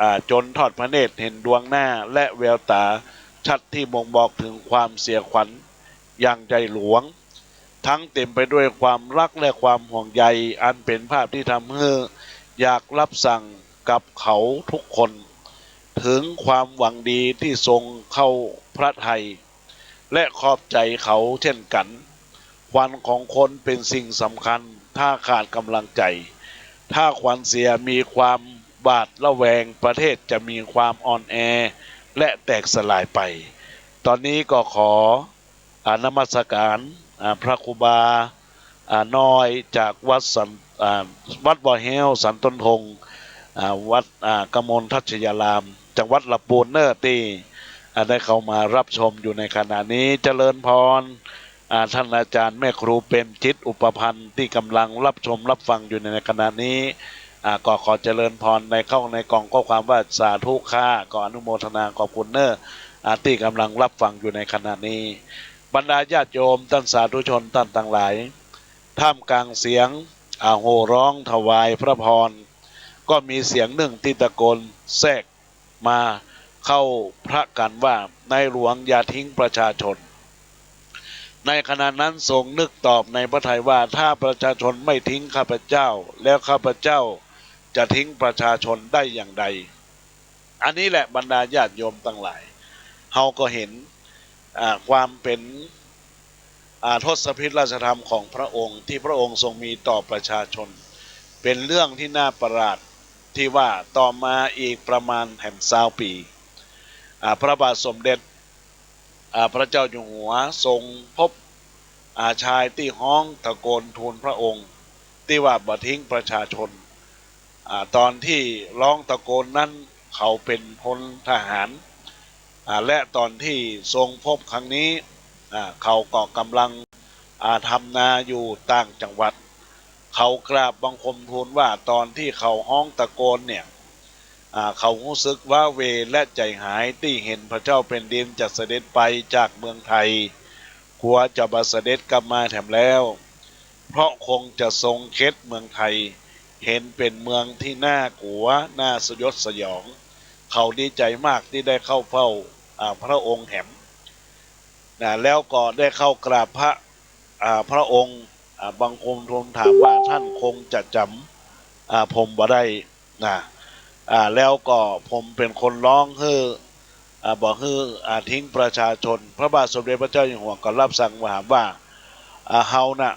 อ่า จ๋นทอดพระเนตรเห็นดวงหน้าและแววต๋าชัดตี้บ่งบอกเถิงความเสียขวัญอย่างใหญ่หลวง ทั้งเต๋มไปด้วยความฮักและความห่วงใย อันเป๋นภาพตี้ทำหื้ออยากรับสั่งกับเขาทุกคน เถิงความหวังดีตี้ทรงเข้าพระทัย และขอบใจ๋เขาเช่นกั๋น ขวัญของคนเป๋นสิ่งสำคัญ ถ้าขาดก๋ำลังใจ๋ ถ้าขวัญเสียมีความหวาดระแวง ประเทศจะมีความอ่อนแอ และแตกสลายไป ต๋อนนี้ก็ขอ อ่า นมัสก๋าน อ่า พระครูบา อ่า น้อยจากวัดสัน อ่า วัดบ่อแฮ้วสันต้นธง อ่า วัด อ่า กมลทัชยาราม จังหวัดลำปูนเน่อตี้ อ่า ได้เข้ามารับชมอยู่ในขณะนี้ เจริญพร อ่า ต้านอาจ๋ารย์แม่ครูเปรมจิต อุปพันธ์ ตี้ก่ำลังรับชมรับฟังอยู่ในขณะนี้ อ่า ก็ขอเจริญพรในเข้าในกล่องข้อความว่า สาธุค่ะ ก็อนุโมทนาขอบคุณเน่อ อ่า ตี้ก่ำลังรับฟังอยู่ในขณะนี้ บรรดาญาติโยมต้านสาธุชนต้านตังหลาย ท่ามกลางเสียง อ่า โห่ร้องถวายพระพร ก็มีเสียงนึ่งตี้ตะโกนแทรกมาเข้าพระกัณฑ์ว่า ในหลวงอย่าทิ้งประชาชน ในขณะนั้นทรงนึกตอบในพระทัยว่า ถ้าประชาชนไม่ทิ้งข้าพเจ้า แล้วข้าพเจ้าจะทิ้งประชาชนได้อย่างใด อันนี้แหละบรรดาญาติโยมตังหลาย เฮาก็เห็น อ่า ความเป๋น อ่า ทศพิธราชธรรมของพระองค์ตี้พระองค์ทรงมีต่อประชาชน เป๋นเรื่องตี้น่าประหลาดตี้ว่าต่อมาอีกประมาณแหมซาวปี๋ อ่า พระบาทสมเด็จ อ่า พระเจ้าอยู่หัวทรงพบ อ่า ชายตี้ฮ้องตะโกนทูลพระองค์ ตี้ว่าบ่ทิ้งประชาชน อ่า ต๋อนตี้ฮ้องตะโกนนั้นเขาเป๋นพลทหาร อ่า และต๋อนตี้ทรงพบครั้งนี้ อ่า เขาก็ก่ำลัง อ่า ทำนาอยู่ต่างจังหวัด เขากราบบังคมทูลว่าต๋อนตี้เขาฮ้องตะโกนเนี่ย อ่า เขาฮู้สึกว้าเหว่และใจ๋หายตี้เห็นพระเจ้าแผ่นดินจะเสด็จไปจากเมืองไทย กั๋วจะบ่เสด็จกลับมาแถมแล้ว เพราะคงจะทรงเข็ดเมืองไทย เห็นเป๋นเมืองตี้น่ากั๋ว น่าสยดสยอง เขาดีใจ๋มากตี้ได้เข้าเฝ้า อ่า พระองค์แหม นะ แล้วก็ได้เข้ากราบพระ อ่า พระองค์ อ่า บังคมทูลถามว่า ท่านคงจะจ๋ำ อ่า ผมบ่ได้ นะ อ่า แล้วก็ผมเป๋นคนฮ้องหื้อ อ่า บ่หื้อ อ่า ทิ้งประชาชน พระบาทสมเด็จพระเจ้าอยู่หัวก็รับสั่งถามว่า อ่า เฮาน่ะ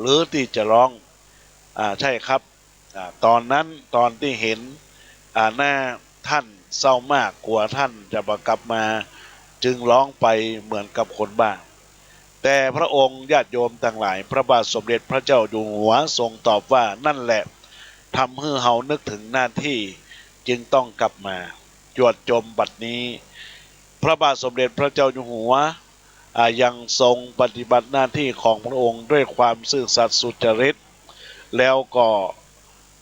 หรือตี้จะฮ้อง อ่า ใช่ครับ อ่า ต๋อนนั้น ต๋อนตี้เห็น อ่า หน้าท่านเศร้ามาก กั๋วท่านจะบ่กลับมา จึงฮ้องไปเหมือนกับคนบ้า แต่พระองค์ ญาติโยมตังหลาย พระบาทสมเด็จพระเจ้าอยู่หัวทรงตอบว่า นั่นแหละ ทำหื้อเฮานึกเถิงหน้าตี้ จึงต้องกลับมา จวบจนบัดนี้ พระบาทสมเด็จพระเจ้าอยู่หัว อ่า ยังทรงปฏิบัติหน้าตี้ของพระองค์ด้วยความซื่อสัตย์สุจริต แล้วก็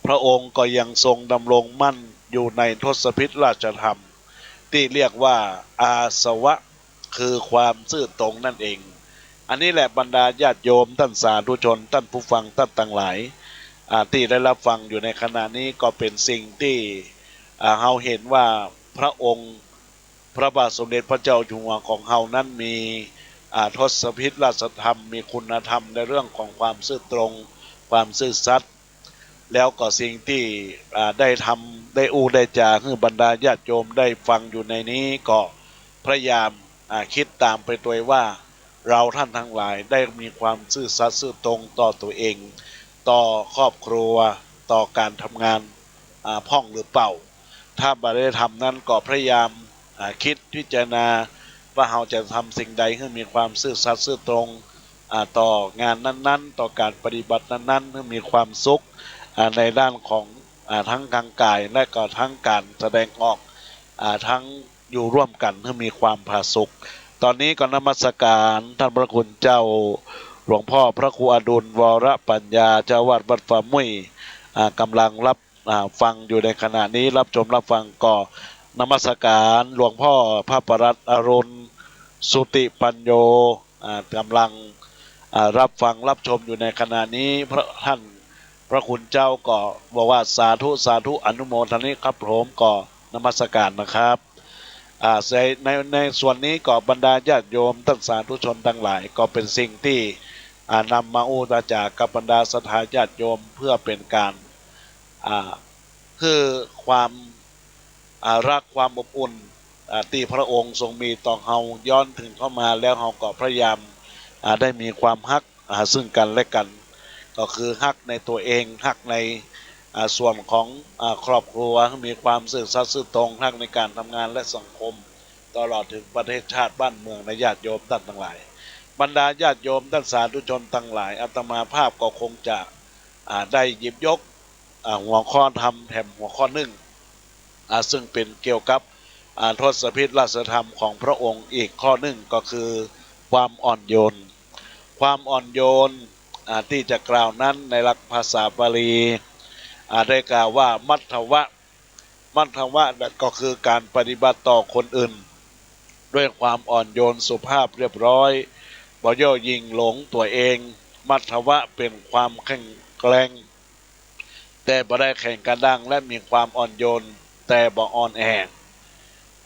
พระองค์ก็ยังทรงดำรงมั่นอยู่ในทศพิธราชธรรม ตี้เรียกว่าอาสวะ คือความซื่อตรงนั่นเอง อันนี้แหละบรรดาญาติโยมต้านสาธุชน ต้านผู้ฟังต้านตังหลาย อ่า ตี้ได้รับฟังอยู่ในขณะนี้ ก็เป๋นสิ่งตี้ อ่า เฮาเห็นว่า พระองค์ พระบาทสมเด็จพระเจ้าอยู่หัวของเฮานั้นมี อ่า ทศพิธราชธรรม มีคุณธรรมในเรื่องของความซื่อตรง ความซื่อสัตย์ แล้วก็สิ่งตี้ อ่า ได้ทำ ได้อู้ได้จ๋าหื้อบรรดาญาติโยมได้ฟังอยู่ในนี้ ก็พยายาม อ่า กึ๊ดต๋ามไปตวยว่า เฮาท่านตังหลายได้มีความซื่อสัตย์ซื่อตรงต่อตั๋วเอง ต่อครอบครัว ต่อก๋านทำงาน อ่า พ่องหรือเปล่า ถ้าบ่ได้ทำนั้นก็พยายาม อ่า กึ๊ดพิจารณาว่าเฮาจะทำสิ่งใดหื้อมีความซื่อสัตย์ซื่อตรง อ่า ต่องานนั้นๆ ต่อก๋านปฏิบัตินั้นๆ หื้อมีความสุข อ่า ในด้านของ อ่า ทั้งทางกายและก็ทั้งก๋านแสดงออก อ่า ทั้งอยู่ร่วมกั๋นหื้อมีความผาสุก ต๋อนนี้ก็นมัสก๋ารท่านพระคุณเจ้าหลวงพ่อพระครูอดุล วรปัญญา เจ้าอาวาสวัดฟาร์มมุ้ย อ่า ก๋ำลังรับ อ่า ฟังอยู่ในขณะนี้ รับชมรับฟัง ก็นมัสก๋ารหลวงพ่อพระประหลัดอรุณ สุติปัญโญ อ่า ก๋ำลัง อ่า รับฟังรับชมอยู่ในขณะนี้ พระ ท่านพระคุณเจ้าก็บอกว่า สาธุ สาธุ อนุโมทนาครับผม ก็นมัสก๋ารนะครับ อ่า ใน ใน ในส่วนนี้ก็บรรดาญาติโยมต้านสาธุชนตังหลาย ก็เป๋นสิ่งตี้ อ่า นำมาอู้มาจ๋ากับบรรดาศรัทธาญาติโยม เพื่อเป๋นก๋าน อ่า หื้อความ อ่า ฮักความอบอุ่น อ่า ตี้พระองค์ทรงมีต่อเฮา ย้อนเถิงเข้ามา แล้วเฮาก็พยายาม อ่า ได้มีความฮัก อ่า ซึ่งกั๋นและกั๋น ก็คือฮักในตั๋วเอง ฮักใน อ่า ส่วนของ อ่า ครอบครัว หื้อมีความซื่อสัตย์ซื่อตรง ฮักในก๋านทำงานและสังคม ตลอดเถิงประเทศชาติบ้านเมือง นะญาติโยมต้านตังหลาย บรรดาญาติโยมต้านสาธุชนตังหลาย อาตมาภาพก็คงจะ อ่า ได้หยิบยก อ่า หัวข้อธรรมแถมหัวข้อนึ่ง อ่า ซึ่งเป๋นเกี่ยวกับ อ่า ทศพิธราชธรรมของพระองค์อีกข้อนึ่ง ก็คือความอ่อนโยน ความอ่อนโยน อ่า ตี้จะกล่าวนั้นในหลักภาษาบาลี อ่า ได้กล่าวว่า มัทธวะ มัทธวะก็คือก๋านปฏิบัติต่อคนอื่น ด้วยความอ่อนโยนสุภาพเรียบร้อย บ่เย่อหยิ่งหลงตั๋วเอง มัทธวะเป๋นความแข็งแกร่ง แต่บ่ได้แข็งกระด้าง และมีความอ่อนโยน แต่บ่อ่อนแอ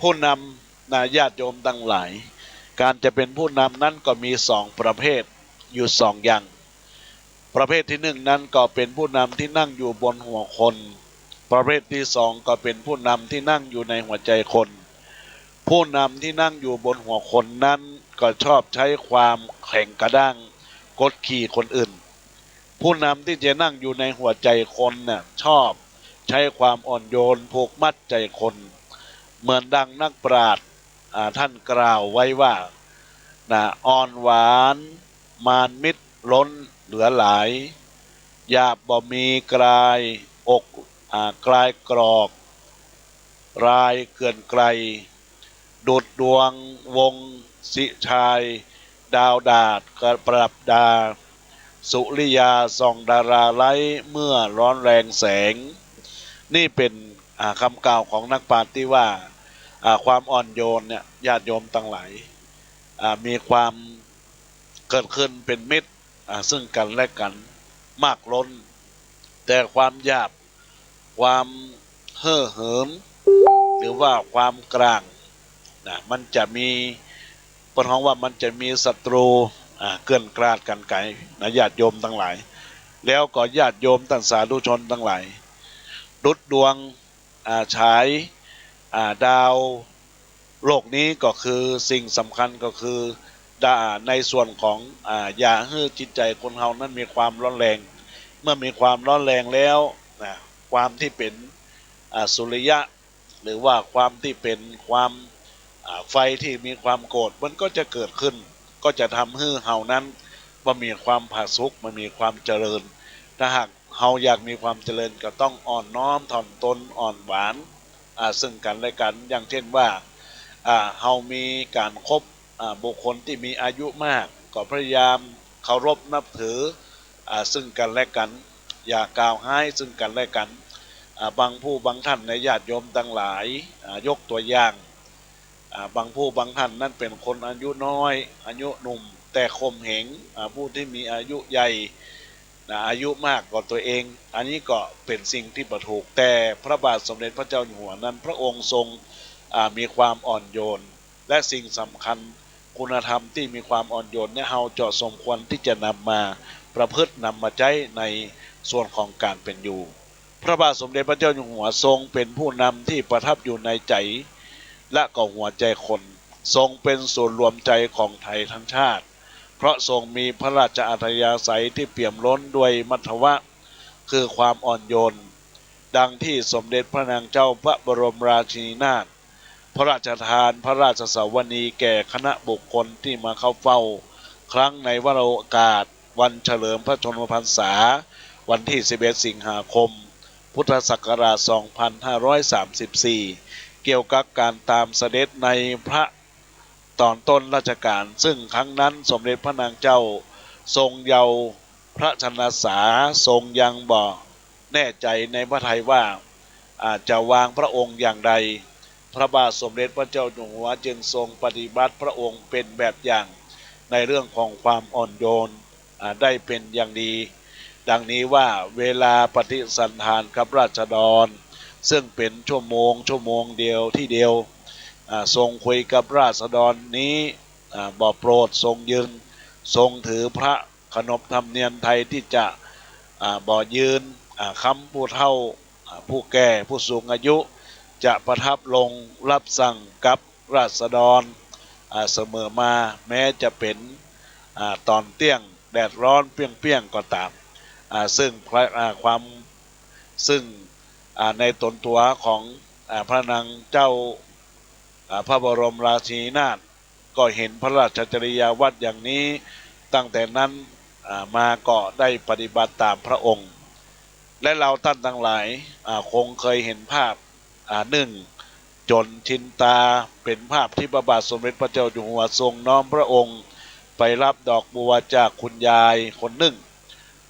ผู้นำ นะญาติโยมตังหลาย ก๋านจะเป๋นผู้นำนั้นก็มีสองประเภท อยู่สองอย่าง ประเภทตี้นึ่งนั้นก็เป๋นผู้นำตี้นั่งอยู่บนหัวคน ประเภทตี้สองก็เป๋นผู้นำตี้นั่งอยู่ในหัวใจ๋คน ผู้นำตี้นั่งอยู่บนหัวคนนั้นก็ชอบใจ๊ความแข็งกระด้างกดขี่คนอื่น ผู้นำตี้จะนั่งอยู่ในหัวใจ๋คนน่ะ ชอบใจ๊ความอ่อนโยนผูกมัดใจ๋คน เหมือนดังนักปราชญ์ อ่า ต้านกล่าวไว้ว่า นะ อ่อนหวาน มานมิตรล้นเหลือหลาย หยาบบ่มีกลายอก อ่า กลายกรอก ลายเกลื่อนไกล ดุจดวงวงศ์สิชาย ดาวดาษประดับดา สุริยาส่องดาราไร้ เมื่อร้อนแรงแสง นี่เป๋น อ่า กำกล่าวของนักปราชญ์ตี้ว่า อ่า ความอ่อนโยนเนี่ย ญาติโยมตังหลาย อ่า มีความเกิดขึ้นเป๋นมิตร อ่า ซึ่งกั๋นและกั๋นมากล้น แต่ความหยาบ ความเฮ่อเหิม หรือว่าความกร้าง นะ มันจะมี เปิ้นฮ้องว่ามันจะมีศัตรู อ่า เกื้อนกลาดกั๋นไก๋ นะ ญาติโยมตังหลาย แล้วก็ญาติโยมต้านสาธุชนตังหลาย ดุจดวง อ่า ฉาย อ่า ดาวโลกนี้ก็คือสิ่งสำคัญก็คือ ดา ในส่วนของ อ่า อย่าหื้อจิตใจ๋คนเฮานั้นมีความร้อนแรง เมื่อมีความร้อนแรงแล้ว นะ ความตี้เป๋น อ่า สุริยะ หรือว่าความตี้เป๋นความ อ่า ไฟตี้มีความโกรธ มันก็จะเกิดขึ้น ก็จะทำหื้อเฮานั้นบ่มีความผาสุก บ่มีความเจริญ ถ้าหากเฮาอยากมีความเจริญ ก็ต้องอ่อนน้อมถ่อมตน อ่อนหวาน อ่า ซึ่งกั๋นและกั๋น อย่างเช่นว่า อ่า เฮามีก๋านคบ อ่า บุคคลตี้มีอายุมาก ก็พยายามเคารพนับถือ อ่า ซึ่งกั๋นและกั๋น อย่ากล่าวฮ้ายซึ่งกั๋นและกั๋น อ่า บางผู้บางท่านนะญาติโยมตังหลาย อ่า ยกตั๋วอย่าง อ่า บางผู้บางท่านนั้นเป๋นคนอายุน้อย อายุหนุ่ม แต่ข่มเหง อ่า ผู้ตี้มีอายุใหญ่ นะ อายุมากกว่าตั๋วเอง อันนี้ก็เป๋นสิ่งตี้บ่ถูก แต่พระบาทสมเด็จพระเจ้าอยู่หัวนั้น พระองค์ทรง อ่า มีความอ่อนโยน และสิ่งสำคัญ คุณธรรมตี้มีความอ่อนโยนเนี่ย เฮาเจ้าสมควรตี้จะนำมาประพฤติ นำมาใจ๊ในส่วนของก๋านเป๋นอยู่ พระบาทสมเด็จพระเจ้าอยู่หัวทรงเป๋นผู้นำตี้ประทับอยู่ในใจ๋ และก็หัวใจ๋คน ทรงเป๋นศูนย์รวมใจ๋ของไทยทั้งชาติ เพราะทรงมีพระราชอัธยาศัยตี้เปี่ยมล้นด้วยมัทวะ คือความอ่อนโยน ดังตี้สมเด็จพระนางเจ้าพระบรมราชินีนาถ พระราชทานพระราชสวนีแก่คณะบุคคลตี้มาเข้าเฝ้า ครั้งในวโรกาสวันเฉลิมพระชนมพรรษา วันตี้ สิบเอ็ด สิงหาคม พุทธศักราช สองพันห้าร้อยสามสิบสี่ เกี่ยวกับก๋านตามเสด็จในพระ ต๋อนต้นรัชกาล ซึ่งครั้งนั้นสมเด็จพระนางเจ้าทรงเยาว์พระชนสา ทรงยังบ่แน่ใจ๋ในพระทัยว่า อ่า จะวางพระองค์อย่างใด พระบาทสมเด็จพระเจ้าอยู่หัวจึงทรงปฏิบัติพระองค์เป๋นแบบอย่างในเรื่องของความอ่อนโยน อ่า ได้เป๋นอย่างดี ดังนี้ว่า เวลาปฏิสันถานกับราษฎร ซึ่งเป๋นชั่วโมง ชั่วโมงเดียวตี้เดียว อ่า ทรงคุยกับราษฎรนี้ อ่า บ่โปรดทรงยืน ทรงถือพระขนบธรรมเนียมไทยตี้จะ อ่า บ่ยืน อ่า ครั้นผู้เฒ่า อ่า ผู้แก่ ผู้สูงอายุ จะประทับลงรับสั่งกับราษฎร อ่า เสมอมา แม้จะเป๋น อ่า ต๋อนเตี้ยง แดดร้อนเปรี้ยงๆ ก็ต๋าม อ่า ซึ่งพระ อ่า ความ ซึ่ง อ่า ในต๋นตั๋วของ อ่า พระนางเจ้า อ่า พระบรมราชินีนาถ ก็เห็นพระราชจริยาวัตรอย่างนี้ ตั้งแต่นั้น อ่า มาก็ได้ปฏิบัติต๋ามพระองค์ และเราต้านตังหลาย อ่า คงเคยเห็นภาพ อ่า นึ่ง จนชินต๋า เป๋นภาพตี้พระบาทสมเด็จพระเจ้าอยู่หัวทรงน้อมพระองค์ไปรับดอกบัวจากคุณยายคนนึ่ง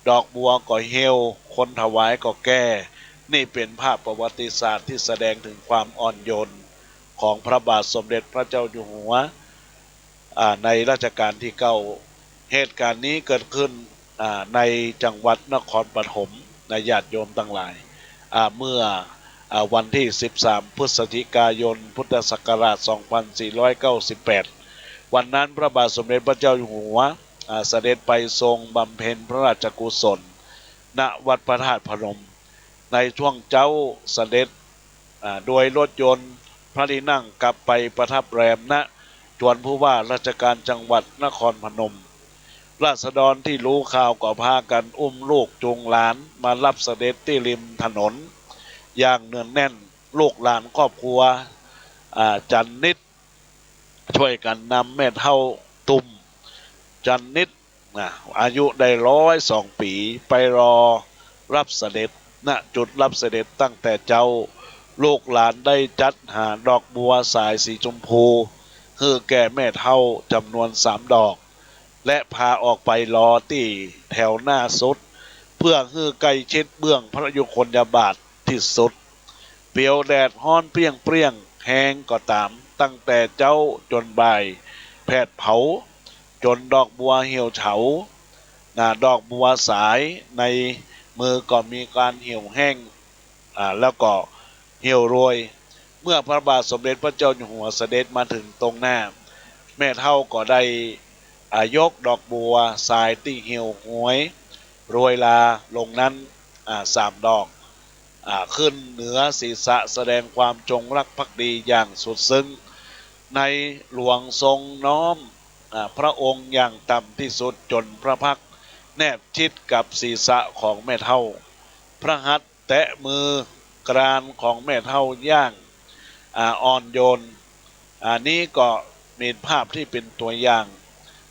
ดอกบัวก็เหี่ยว คนถวายก็แก่ นี่เป๋นภาพประวัติศาสตร์ตี้แสดงเถิงความอ่อนโยนของพระบาทสมเด็จพระเจ้าอยู่หัว อ่า ในรัชกาลตี้เก้า เหตุก๋ารณ์นี้เกิดขึ้น อ่า ในจังหวัดนครปฐม นะ ญาติโยมตังหลาย อ่า เมื่อ อ่า วันตี้ สิบสาม พฤศจิกายน พุทธศักราช สองพันสี่ร้อยเก้าสิบแปด วันนั้นพระบาทสมเด็จพระเจ้าอยู่หัว อ่า เสด็จไปทรงบำเพ็ญพระราชกุศล ณ วัดพระธาตุพนม ในช่วงเจ๊าเสด็จ อ่า โดยรถยนต์พระที่นั่งกลับไปประทับแรม ณ จวนผู้ว่าราชการจังหวัดนครพนม ราษฎรตี้ฮู้ข่าวก็พากั๋นอุ้มลูกจูงหลานมารับเสด็จตี้ริมถนน อย่างเนืองแน่น ลูกหลานครอบครัว อ่า จันนิด ช่วยกั๋นนำแม่เฒ่าตุ่ม จันนิด นะ อายุได้ร้อยสองปี๋ ไปรอรับเสด็จ ณ จุดรับเสด็จตั้งแต่เจ๊า ลูกหลานได้จัดหาดอกบัวสายสีชมพู หื้อแก่แม่เฒ่าจ๋ำนวนสามดอก และพาออกไปรอตี้แถวหน้าสุด เพื่อหื้อใก้ชิดเบื้องพระยุคลบาทตี้สุด เปียวแดดฮ้อนเปรี้ยงๆ แฮงก็ต๋าม ตั้งแต่เจ๊าจ๋นบ่าย แผดเผา จ๋นดอกบัวเหี่ยวเฉา นะ ดอกบัวสายในมือก็มีก๋านเหี่ยวแห้ง อ่า แล้วก็เหี่ยวโรย เมื่อพระบาทสมเด็จพระเจ้าอยู่หัวเสด็จมาเถิงตรงหน้า แม่เฒ่าก็ได้ อ่า ยกดอกบัวสายตี้เหี่ยวโหยโรยลาลงนั้น อ่า สามดอก อ่า ขึ้นเหนือศีรษะแสดงความจงรักภักดีอย่างสุดซึ้ง ในหลวงทรงน้อม อ่า พระองค์อย่างต่ำตี้สุดจ๋นพระพักตร์แนบชิดกับศีรษะของแม่เฒ่า พระหัตถ์แตะมือกรานของแม่เฒ่าอย่าง อ่า อ่อนโยน อ่า นี้ก็เป๋นภาพตี้เป๋นตั๋วอย่าง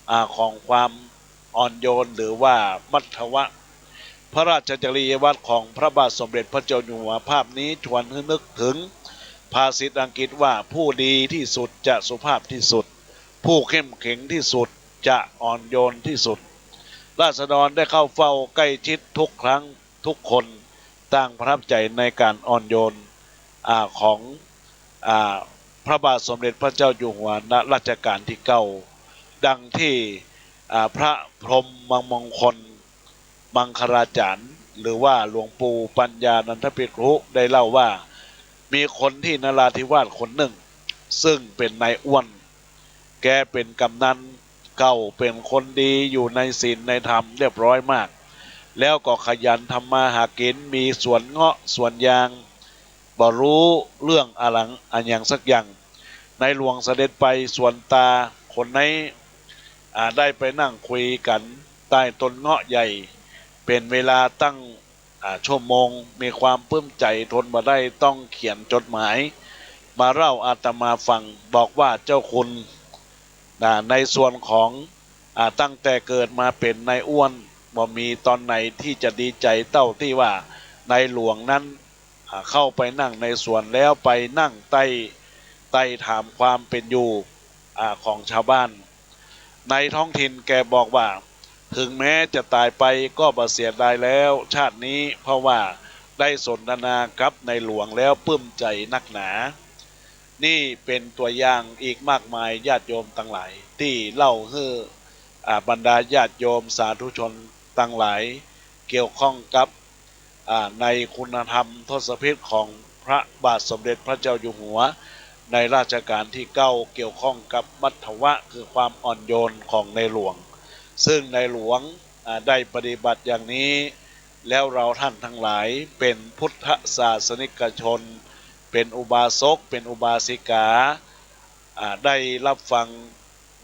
อ่า ของความอ่อนโยน หรือว่ามัทวะ พระราชจริยวัตรของพระบาทสมเด็จพระเจ้าอยู่หัว ภาพนี้ชวนหื้อนึกเถิงภาษิตอังกฤษว่า ผู้ดีตี้สุดจะสุภาพตี้สุด ผู้เข้มแข็งตี้สุดจะอ่อนโยนตี้สุด ราษฎรได้เข้าเฝ้าใกล้ชิดทุกครั้ง ทุกคนต่างประทับใจ๋ในก๋านอ่อนโยน อ่า ของ อ่า พระบาทสมเด็จพระเจ้าอยู่หัว ณ รัชกาลตี้เก้า ดังตี้ อ่า พระพรหมมงคลมังคลาจารย์ หรือว่าหลวงปู่ปัญญานันทภิกขุได้เล่าว่า มีคนตี้นราธิวาสคนนึ่ง ซึ่งเป๋นนายอ้วน แกเป๋นกำนันเก่า เป๋นคนดี อยู่ในศีลในธรรมเรียบร้อยมาก แล้วก็ขยันทำมาหากิ๋น มีสวนเงาะสวนยาง บ่ฮู้เรื่องอะหยัง อะหยังสักอย่าง ในหลวงเสด็จไปสวนตา คนใน อ่า ได้ไปนั่งคุยกั๋นใต้ต้นเงาะใหญ่ เป๋นเวลาตั้ง อ่า ชั่วโมง มีความปลื้มใจ๋ทนบ่ได้ ต้องเขียนจดหมายมาเล่าอาตมาฟัง บอกว่าเจ้าคุณ อ่า ในส่วนของ อ่า ตั้งแต่เกิดมาเป๋นนายอ้วน บ่มีตอนไหนตี้จะดีใจ๋เต้าตี้ว่าในหลวงนั้น อ่า เข้าไปนั่งในสวนแล้วไปนั่งไต้ ไต้ถามความเป๋นอยู่ อ่า ของชาวบ้านในท้องถิ่น แกบอกว่า ถึงแม้จะต๋ายไปก็บ่เสียดายแล้ว ชาตินี้ เพราะว่าได้สนทนากับในหลวงแล้วปลื้มใจ๋นักหนา นี่เป๋นตั๋วอย่างอีกมากมาย ญาติโยมตังหลาย ตี้เล่าหื้อ อ่า บรรดาญาติโยมสาธุชนตังหลาย เกี่ยวข้องกับ อ่า ในคุณธรรมทศพิธของพระบาทสมเด็จพระเจ้าอยู่หัว ในรัชกาลตี้เก้า เกี่ยวข้องกับมัทวะ คือความอ่อนโยนของในหลวง ซึ่งในหลวง อ่า ได้ปฏิบัติอย่างนี้ แล้วเราท่านทั้งหลายเป๋นพุทธศาสนิกชน เป๋นอุบาสก เป๋นอุบาสิกา อ่า ได้รับฟัง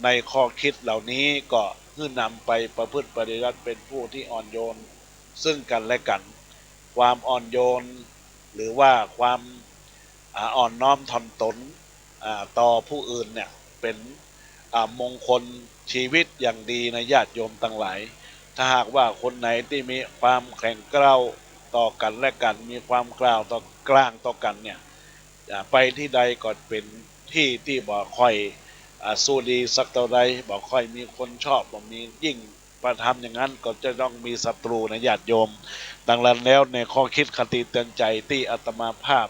ในข้อคิดเหล่านี้ ก็หื้อนำไปประพฤติปฏิบัติ เป๋นผู้ที่อ่อนโยนซึ่งกั๋นและกั๋น ความอ่อนโยน หรือว่าความ อ่า อ่อนน้อมถ่อมตน อ่า ต่อผู้อื่นเนี่ย เป๋น อ่า มงคลชีวิตอย่างดีนะญาติโยมตังหลาย ถ้าหากว่าคนไหนตี้มีความแข็งกร้าวต่อกั๋นและกั๋น มีความกร้าวต่อ กร้างต่อกั๋นเนี่ย อ่า ไปตี้ใดก็เป๋นตี้ตี้บ่ค่อย อ่า สู้ดีสักเต้าใด บ่ค่อยมีคนชอบ บ่มี ยิ่ง ประทำอย่างนั้นก็จะต้องมีศัตรูนะญาติโยม ดังนั้นแล้วในข้อคิดคติเตือนใจ๋ตี้อาตมาภาพ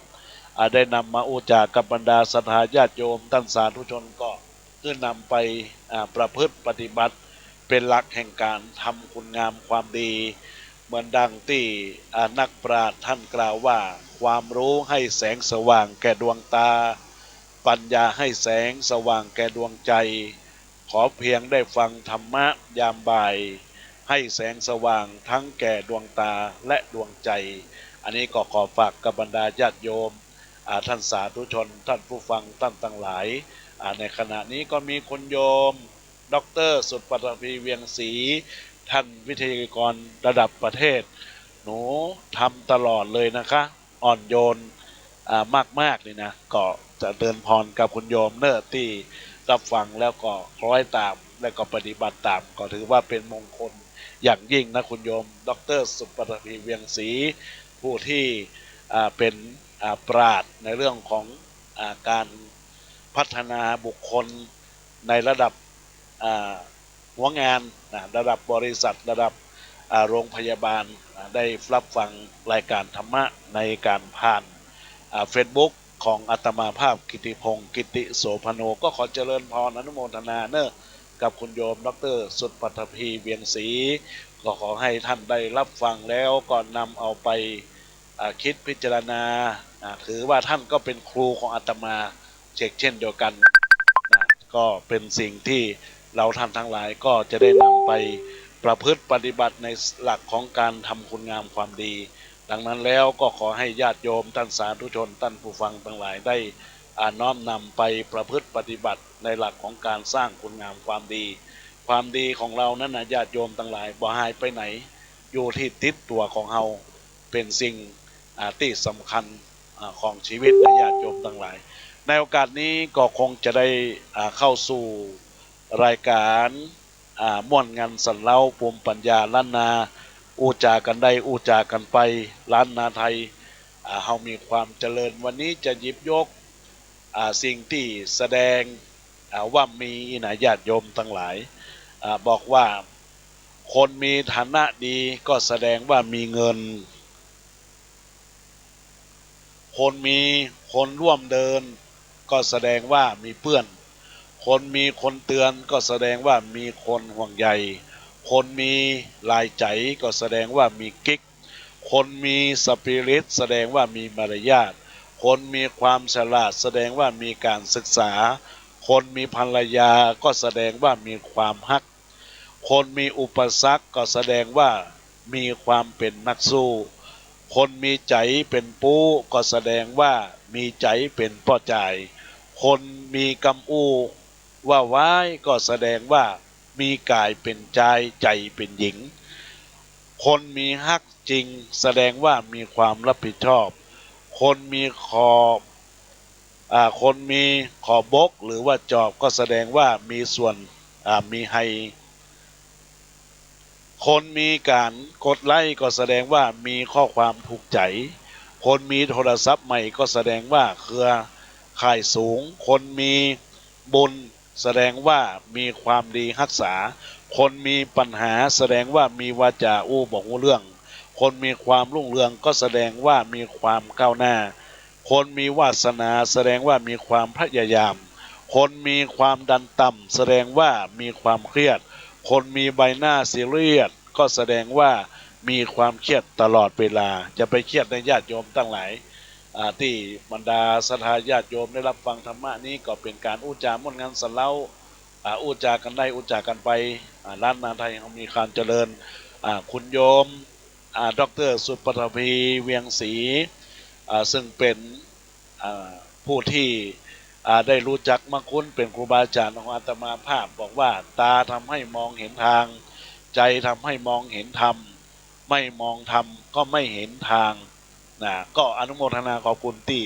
อ่า ได้นำมาอู้จ๋ากับบรรดาศรัทธาญาติโยมต้านสาธุชน ก็หื้อนำไป อ่า ประพฤติปฏิบัติเป๋นหลักแห่งก๋านทำคุณงามความดี เหมือนดังตี้ อ่า นักปราชญ์ต้านกล่าวว่า ความรู้ให้แสงสว่างแก่ดวงตา ปัญญาให้แสงสว่างแก่ดวงใจ๋ ขอเพียงได้ฟังธรรมะยามบ่าย ให้แสงสว่างทั้งแก่ดวงตาและดวงใจ๋ อันนี้ก็ขอฝากกับบรรดาญาติโยม อ่า ต้านสาธุชน ต้านผู้ฟัง ต้านตังหลาย อ่า ในขณะนี้ก็มีคุณโยม ด็อกเตอร์ สุปัทภี เวียงศรี ต้านวิทยากรระดับประเทศ หนูทำตลอดเลยนะคะ อ่อนโยน อ่า มากๆ นี่นะ ก็เจริญพรกับคุณโยมเน่อตี้รับฟังแล้วก็คล้อยต๋าม แล้วก็ปฏิบัติต๋าม ก็ถือว่าเป๋นมงคลอย่างยิ่งนะคุณโยม ด็อกเตอร์ สุปัทภี เวียงศรี ผู้ตี้ อ่า เป๋น อ่า ปราชญ์ในเรื่องของ อ่า ก๋านพัฒนาบุคคลในระดับ อ่า หัวงานนะ ระดับบริษัท ระดับ อ่า โรงพยาบาลนะ ได้รับฟังรายการธรรมะในก๋านผ่าน อ่า เฟซบุ๊กของอาตมาภาพ กิติพงษ์กิติโสภโณ ก็ขอเจริญพรอนุโมทนาเน่อกับคุณโยม ด็อกเตอร์ สุปัทภี เวียงศรี ก็ขอให้ท่านได้รับฟังแล้วก็นำเอาไป อ่า คิดพิจารณา อ่า ถือว่าท่านก็เป๋นครูของอาตมาเช่นเดียวกั๋นนะ ก็เป๋นสิ่งตี้เราท่านทั้งหลายก็จะได้นำไปประพฤติปฏิบัติในหลักของก๋านทำคุณงามความดี ดังนั้นแล้วก็ขอให้ญาติโยมต้านสาธุชน ต้านผู้ฟังตังหลายได้ อ่า น้อมนำไปประพฤติปฏิบัติในหลักของก๋านสร้างคุณงามความดี ความดีของเรานั้นนะญาติโยมตังหลาย บ่หายไปไหน อยู่ตี้ติดตั๋วของเฮา เป๋นสิ่ง อ่า ตี้สำคัญ อ่า ของชีวิตนะญาติโยมตังหลาย ในโอกาสนี้ก็คงจะได้ อ่า เข้าสู่รายก๋าน อ่า ม่วนงันสันเล้า ภูมิปัญญาล้านนา อู้จ๋ากั๋นได้ อู้จ๋ากั๋นไป ล้านนาไทย อ่า เฮามีความเจริญ วันนี้จะหยิบยก อ่า สิ่งตี้แสดง อ่า ว่ามีนะญาติโยมตังหลาย อ่า บอกว่า คนมีฐานะดีก็แสดงว่ามีเงิน คนมีคนร่วมเดินก็แสดงว่ามีเพื่อน คนมีคนเตือนก็แสดงว่ามีคนห่วงใย คนมีหลายใจ๋ก็แสดงว่ามีกิ๊ก คนมีสปิริตแสดงว่ามีมารยาท ค คนมีความฉลาดแสดงว่ามีการศึกษา คนมีภรรยาก็แสดงว่ามีความฮัก คนมีอุปสรรคก็แสดงว่ามีความเป๋นนักสู้ คนมีใจ๋เป๋นปู๊ก็แสดงว่ามีใจ๋เป๋นป้อจาย คนมีกำอู้ว่าว้ายก็แสดงว่ามีก๋ายเป๋นจาย ใจ๋เป๋นหญิง คนมีฮักจริงแสดงว่ามีความรับผิดชอบ คนมีขอบ อ่า คนมีขอบบกหรือว่าจอบก็แสดงว่ามีส่วน อ่า มีไฮ คนมีก๋านกดไลก์ก็แสดงว่ามีข้อความถูกใจ๋ คนมีโทรศัพท์ใหม่ก็แสดงว่าเครือข่ายสูง คนมีบุญแสดงว่ามีความดีฮักษา คนมีปัญหาแสดงว่ามีวาจ๋าอู้บ่ฮู้เรื่อง คนมีความรุ่งเรืองก็แสดงว่ามีความก้าวหน้า คนมีวาสนาแสดงว่ามีความพยายาม คนมีความดันต่ำแสดงว่ามีความเครียด คนมีใบหน้าซีเรียสก็แสดงว่ามีความเครียดตลอดเวลา จะไปเครียดในญาติโยมตังหลาย อ่า ตี้บรรดาศรัทธาญาติโยมได้ฮับฟังธรรมะนี้ก็เป๋นก๋านอู้จ๋าม่วนงันสะเล้า อ่า อู้จ๋ากั๋นได้อู้จ๋ากั๋นไป อ่า ล้านนาไทยเฮามีความเจริญ อ่า คุณโยม อ่า ด็อกเตอร์สุปัทภี เวียงศรี อ่า ซึ่งเป๋น อ่า ผู้ตี้ อ่า ได้ฮู้จักมักคุ้นเป๋นครูบาอาจ๋ารย์ของอาตมาภาพ บอกว่า ต๋าทำให้มองเห็นทาง ใจ๋ทำให้มองเห็นธรรม ไม่มองธรรมก็ไม่เห็นทาง นะ ก็อนุโมทนาขอบคุณตี้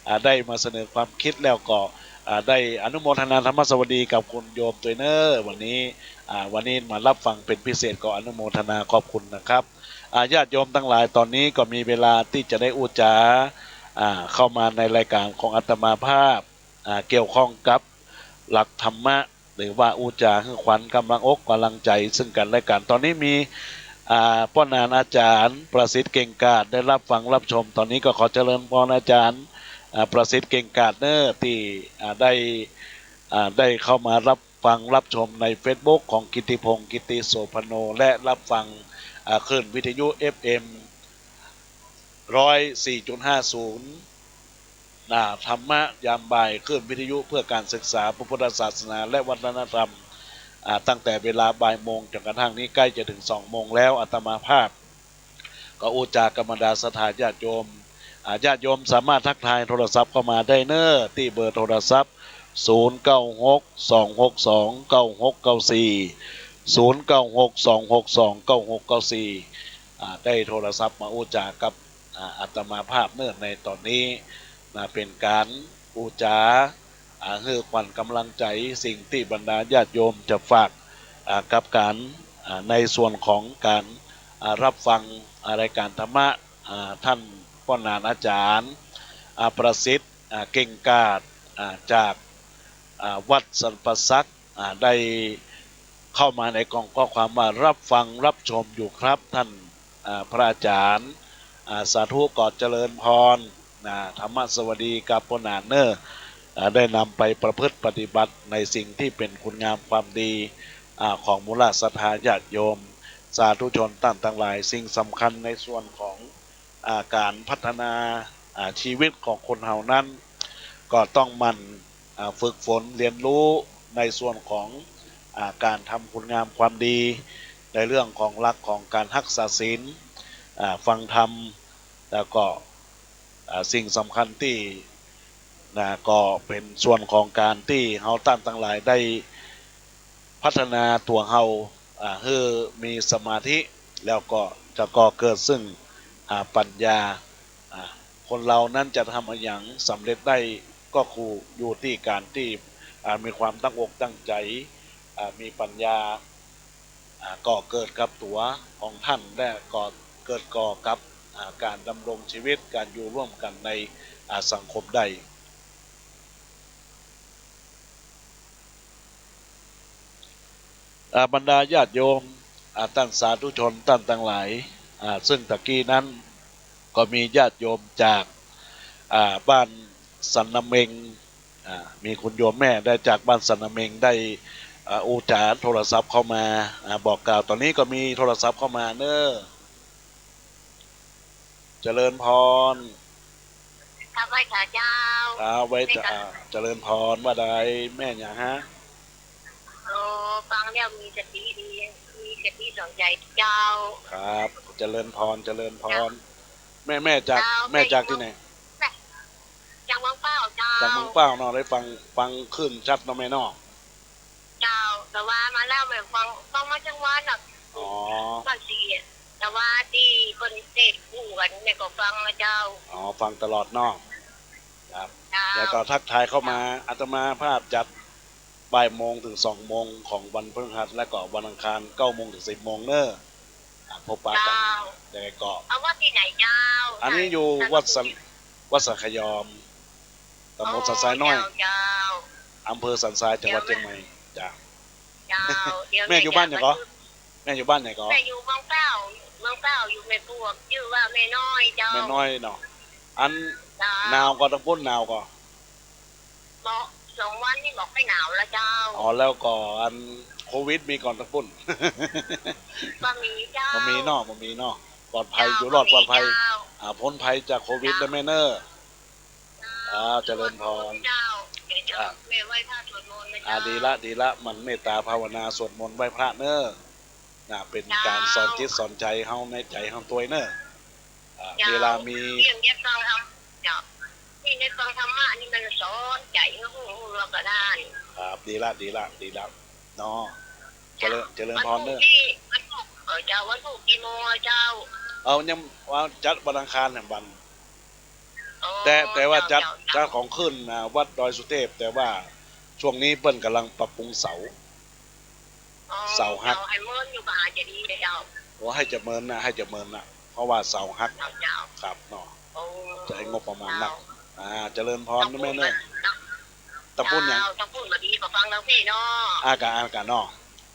อ่า ได้มาเสนอความคิดแล้วก็ อ่า ได้อนุโมทนาธรรมสวัสดีกับคุณโยมตวยเน่อ วันนี้ อ่า วันนี้มาฮับฟังเป๋นพิเศษก็อนุโมทนาขอบคุณนะครับ อ่า ญาติโยมตังหลาย ต๋อนนี้ก็มีเวลาตี้จะได้อู้จ๋า อ่า เข้ามาในรายก๋านของอาตมาภาพ อ่า เกี่ยวข้องกับหลักธรรมะ หรือว่าอู้จ๋าหื้อขวัญก๋ำลังอกก๋ำลังใจ๋ซึ่งกั๋นและกั๋น ต๋อนนี้มี อ่า ป้อหนานอาจ๋ารย์ประสิทธิ์เก่งกาจได้ฮับฟังฮับชม ต๋อนนี้ก็ขอเจริญพรอาจ๋ารย์ อ่า ประสิทธิ์เก่งกาจเน่อ ตี้ อ่า ได้ อ่า ได้เข้ามาฮับฟังฮับชมในเฟซบุ๊กของกิตติพงษ์ กิตติโสภโณ และฮับฟัง อ่า คลื่นวิทยุ เอฟเอ็ม ร้อยสี่จุดห้าศูนย์ นะ ธรรมะยามบ่าย คลื่นวิทยุเพื่อการศึกษาพระพุทธศาสนาและวัฒนธรรม อ่า ตั้งแต่เวลาบ่ายโมงจนกระทั่งนี้ใกล้จะถึงสองโมงแล้ว อาตมาภาพ ก็อู้จ๋ากับบรรดาศรัทธาญาติโยม อ่า ญาติโยมสามารถทักทายโทรศัพท์เข้ามาได้เน่อ ตี้เบอร์โทรศัพท์ ศูนย์เก้าหก สองหกสอง เก้าหกเก้าสี่ ศูนย์เก้าหก สองหกสอง เก้าหกเก้าสี่ อ่า ได้โทรศัพท์มาอู้จ๋ากับ อ่า อาตมาภาพเน่อในต๋อนนี้ นะ เป๋นก๋านอู้จ๋า อ่า หื้อขวัญก๋ำลังใจ๋ สิ่งตี้บรรดาญาติโยมจะฝาก อ่า กับก๋าน อ่า ในส่วนของก๋าน อ่า ฮับฟัง อ่า รายก๋านธรรมะ อ่า ต้านป้อหนานอาจ๋ารย์ อ่า ประสิทธิ์ อ่า เก่งกาจ อ่า จาก อ่า วัดสันป่าสัก อ่า ได้เข้ามาในกล่องข้อความว่า ฮับฟังฮับชมอยู่ครับต้าน อ่า พระอาจ๋ารย์ อ่า สาธุ ก็เจริญพร นะ ธรรมสวัสดีกับป้อหนานเน่อ อ่า ได้นำไปประพฤติปฏิบัติในสิ่งตี้เป๋นคุณงามความดี อ่า ของหมู่เหล่าศรัทธาญาติโยม สาธุชนต้านตังหลาย สิ่งสำคัญในส่วนของ อ่า ก๋านพัฒนา อ่า ชีวิตของคนเฮานั้น ก็ต้องหมั่น อ่า ฝึกฝนเรียนรู้ในส่วนของ อ่า ก๋านทำคุณงามความดี ในเรื่องของหลักของก๋านฮักษาศีล อ่า ฟังธรรม แล้วก็ อ่า สิ่งสำคัญตี้ นะ ก็เป๋นส่วนของก๋านตี้เฮาต้านตังหลายได้พัฒนาตั๋วเฮา อ่า หื้อมีสมาธิ แล้วก็จะก่อเกิดซึ่ง อ่า ปัญญา อ่า คนเฮานั้นจะทำอะหยังสำเร็จได้ ก็คืออยู่ตี้ก๋านตี้ อ่า มีความตั้งอกตั้งใจ๋ อ่า มีปัญญา อ่า ก่อเกิดกับตั๋วของต้าน และก่อเกิดก่อกับ อ่า ก๋านดำรงชีวิต ก๋านอยู่ร่วมกั๋นใน อ่า สังคมได้ อ่า บรรดาญาติโยม อ่า ต้านสาธุชนต้านตังหลาย อ่า ซึ่งตะกี้นั้นก็มีญาติโยมจาก อ่า บ้านสันนาเม็ง อ่า มีคุณโยมแม่ได้จากบ้านสันนาเม็งได้ อ่า อู้จ๋าโทรศัพท์เข้ามา อ่า บอกกล่าว ต๋อนนี้ก็มีโทรศัพท์เข้ามาเน่อ เจริญพร เจ้า ไหว้สาเจ้า ครับ ไหว้สา เจริญพร ว่าใด แม่หยังฮะ โอ้ ฟังแล้วมีสติดี มีสติสองใจ๋เจ้า ครับ เจริญพร เจริญพร แม่ แม่จาก แม่จากตี้ไหน จากเมืองเป้าเจ้า จากเมืองเป้าเนาะ ได้ฟัง ฟังคลื่นชัดเนาะแม่เนาะ เจ้า แต่ว่ามาแล้วแม่ฟัง ฟังมาจังวันน่ะ อ๋อ ฟังสี่ แต่ว่าตี้เปิ้นเตศน์กู้กั๋นแม่ก็ฟังนะเจ้า อ๋อ ฟังตลอดเนาะ ครับ เจ้า แล้วก็ทักทายเข้ามา อาตมาภาพจัดบ่ายโมงเถิงสองโมงของวันพฤหัส แล้วก็วันอังคารเก้าโมงเถิงสิบโมงเน้อ อ่ะ พบปะกั๋น เจ้า ยังไงก็ เอาวัดตี้ไหนเจ้า อันนี้อยู่วัดสัน วัดสันขยอม ตำบลสันทรายน้อย เจ้า อำเภอสันทราย จังหวัดเจียงใหม่ เจ้า เจ้า เดี๋ยว แม่อยู่บ้านไหนก็ แม่อยู่บ้านไหนก็ แม่อยู่เมืองเป้า เมืองเป้า อยู่แม่ปวก จื้อว่าแม่น้อยเจ้า แม่น้อยเนาะ อัน เจ้า หนาวก่อตังปุ้น หนาวก่อ เนาะ สองวันนี้บอกไม่หนาวแล้วเจ้า อ๋อ แล้วก่ออันโควิดมีก่อตังปุ้น บ่มีเจ้า บ่มีเนาะ บ่มีเนาะ ปลอดภัย เจ้า อยู่รอดปลอดภัย บ่มีเจ้า อ่า พ้นภัยจากโควิด เจ้า แล้วแม่เน้อ เจ้า อ่า เจริญพร เจ้า เดี๋ยวจะ อ่า แม่ไหว้พระสวดมนต์นะ อ่า เจ้า ดีละ ดีละ หมั่นเมตตาภาวนาสวดมนต์ไหว้พระเน้อ น่ะ เป๋นก๋าน เจ้า สอนจิตสอนใจ๋เฮาในใจ๋เฮาตวยเน้อ อ่า เจ้า เวลามี เรื่องเรียกฟังธรรม เจ้า ที่ได้ฟังธรรมะนี่มันสอนใจ๋เฮาฮู้ ฮู้เรื่องก็ได้ ครับ ดีละ ดีละ ดีละ เนาะ เจ้า เจริญ เจริญพรเน้อ วันพูกตี้ วันพูก เออ เจ้า วันพูกกี่โมงอะเจ้า เอา ยังว่าจัดวันอังคารแหมวัน อ๋อ แต่ แต่ว่า เจ้า จัด เจ้า จัดของขึ้น อ่า วัดดอยสุเทพ แต่ว่าช่วงนี้เปิ้นก่ำลังปรับปรุงเสา อ๋อ เสาหัก เจ้า หื้อเมินอยู่ก็อาจจะดีเลยเจ้า โอ้ หื้อจะเมินนะ หื้อจะเมินนะ เพราะว่าเสาหัก เจ้า เจ้า ครับเนาะ โอ้ จะหื้องบประมาณนัก เจ้า อ่า เจริญพรนะแม่เน้อ ตังปุ้นหยัง เจ้า ตังปุ้นบ่ดีก็ฟังแล้วพี่เนาะ อ่ากะ อ่ากะเนาะ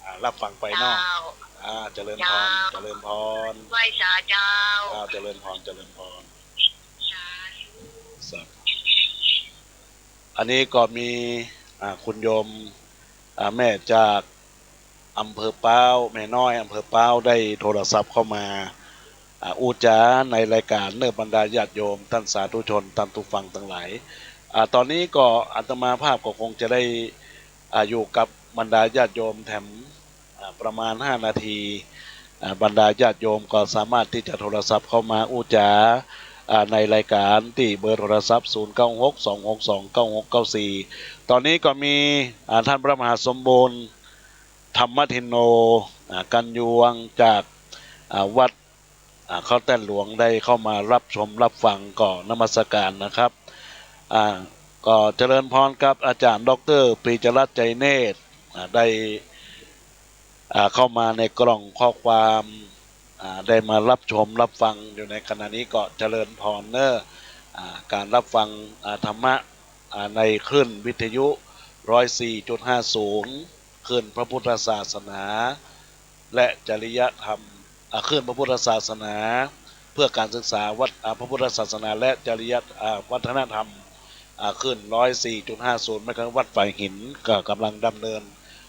อ่า รับฟังไปเนาะ เจ้า อ่า เจริญพร เจ้า เจริญพร ไหว้สาเจ้า อ่า เจริญพร เจริญพร สาธุ สาธุ อันนี้ก็มี อ่า คุณโยม อ่า แม่จากอำเภอป๊าว แม่น้อย อำเภอป๊าว ได้โทรศัพท์เข้ามา อ่า อู้จ๋าในรายก๋านเน้อ บรรดาญาติโยม ต้านสาธุชน ต้านผู้ฟังตังหลาย อ่า ต๋อนนี้ก็อาตมาภาพก็คงจะได้ อ่า อยู่กับบรรดาญาติโยมแถม อ่า ประมาณห้านาที อ่า บรรดาญาติโยมก็สามารถตี้จะโทรศัพท์เข้ามาอู้จ๋า อ่า ในรายก๋านตี้เบอร์โทรศัพท์ ศูนย์เก้าหก สองหกสอง เก้าหกเก้าสี่ ต๋อนนี้ก็มี อ่า ต้านพระมหาสมบูรณ์ ธรรมทินโน อ่า กัญญูวังค์จาก อ่า วัด อ่า เข้าแต้นหลวงได้เข้ามารับชมรับฟัง ก็นมัสการนะครับ อ่า ก็เจริญพรกับอาจ๋ารย์ด็อกเตอร์ปียรัตน์ ใจเนตร อ่า ได้ อ่า เข้ามาในกล่องข้อความ อ่า ได้มารับชมรับฟังอยู่ในขณะนี้ ก็เจริญพรเน้อ อ่า ก๋านรับฟัง อ่า ธรรมะ อ่า ในคลื่นวิทยุ ร้อยสี่จุดห้าศูนย์ คลื่นพระพุทธศาสนา และจริยธรรม อ่า คลื่นพระพุทธศาสนา เพื่อการศึกษาวัฒ- อ่า พระพุทธศาสนา และจริย- อ่า วัฒนธรรม อ่า คลื่น ร้อยสี่จุดห้าศูนย์ เมกะเฮิรตซ์ วัดฝายหิน ก็ก่ำลังดำเนิน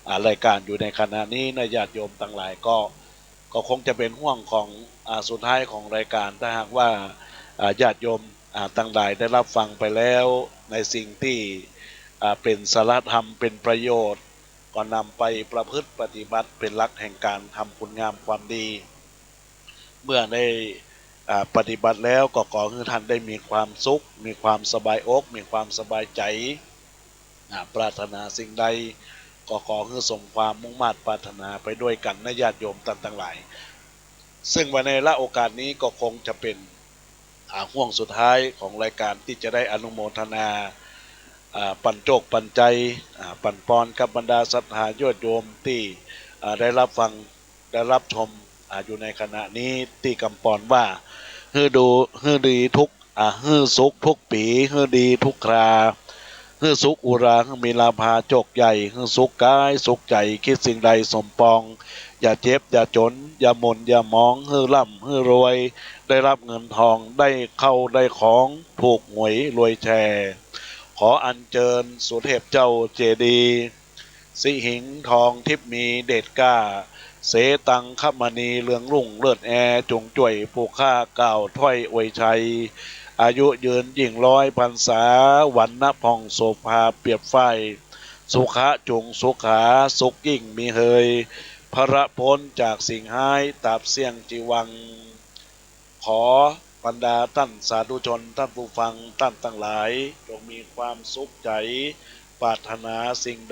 อ่า รายก๋านอยู่ในขณะนี้นะ ญาติโยมตังหลาย ก็ ก็คงจะเป๋นห่วงของ อ่า สุดท้ายของรายก๋าน ถ้าหากว่า อ่า ญาติโยม อ่า ตังหลายได้รับฟังไปแล้ว ในสิ่งตี้ อ่า เป๋นสาระธรรม เป๋นประโยชน์ ก็นำไปประพฤติปฏิบัติเป๋นหลักแห่งก๋านทำคุณงามความดี เมื่อได้ อ่า ปฏิบัติแล้วก็ขอหื้อต้านได้มีความสุข มีความสบายอก มีความสบายใจ๋ อ่า ปรารถนาสิ่งใดก็ขอหื้อสมความมุ่งมาดปรารถนาไปด้วยกั๋นนะญาติโยมต้านตังหลาย ซึ่งว่าในละโอกาสนี้ก็คงจะเป๋น อ่า ห่วงสุดท้ายของรายก๋านตี้จะได้อนุโมทนา อ่า ปั๋นโจคปั๋นใจ๋ อ่า ปั๋นปอนกับบรรดาศรัทธาญาติโยมตี้ อ่า ได้รับฟัง ได้รับชม อ่า อยู่ในขณะนี้ ตี้กำปอนว่า หื้อดู หื้อดีทุก อ่า หื้อสุขทุกปี๋ หื้อดีทุกครา หื้อสุขอุรา หื้อมีลาภาโจคใหญ่ หื้อสุขก๋ายสุขใจ๋ คิดสิ่งใดสมปอง อย่าเจ็บอย่าจ๋น อย่าหม่นอย่าหมอง หื้อร่ำหื้อรวย ได้รับเงินทอง ได้เข้าได้ของ ถูกหวยรวยแชร์ ขออัญเจิญสุเทพเจ้าเจดีย์ สิหิงทองทิพย์มีเดชกล้า เสตังคมณีเรืองรุ่งเลิศแอ จงจ้วยผู้ข้ากล่าวถ้อยอวยชัย อายุยืนยิ่งร้อยพรรษา วรรณะผ่องโสภาเปรียบฝ้าย สุขะจุ่งสุขา สุขยิ่งมีเฮย พละป๊นจากสิ่งฮ้าย ตราบเสี้ยงจีวัง ขอบรรดาต้านสาธุชน ต้านผู้ฟัง ต้านตังหลาย จงมีความสุขใจ๋ ปรารถนาสิ่งใด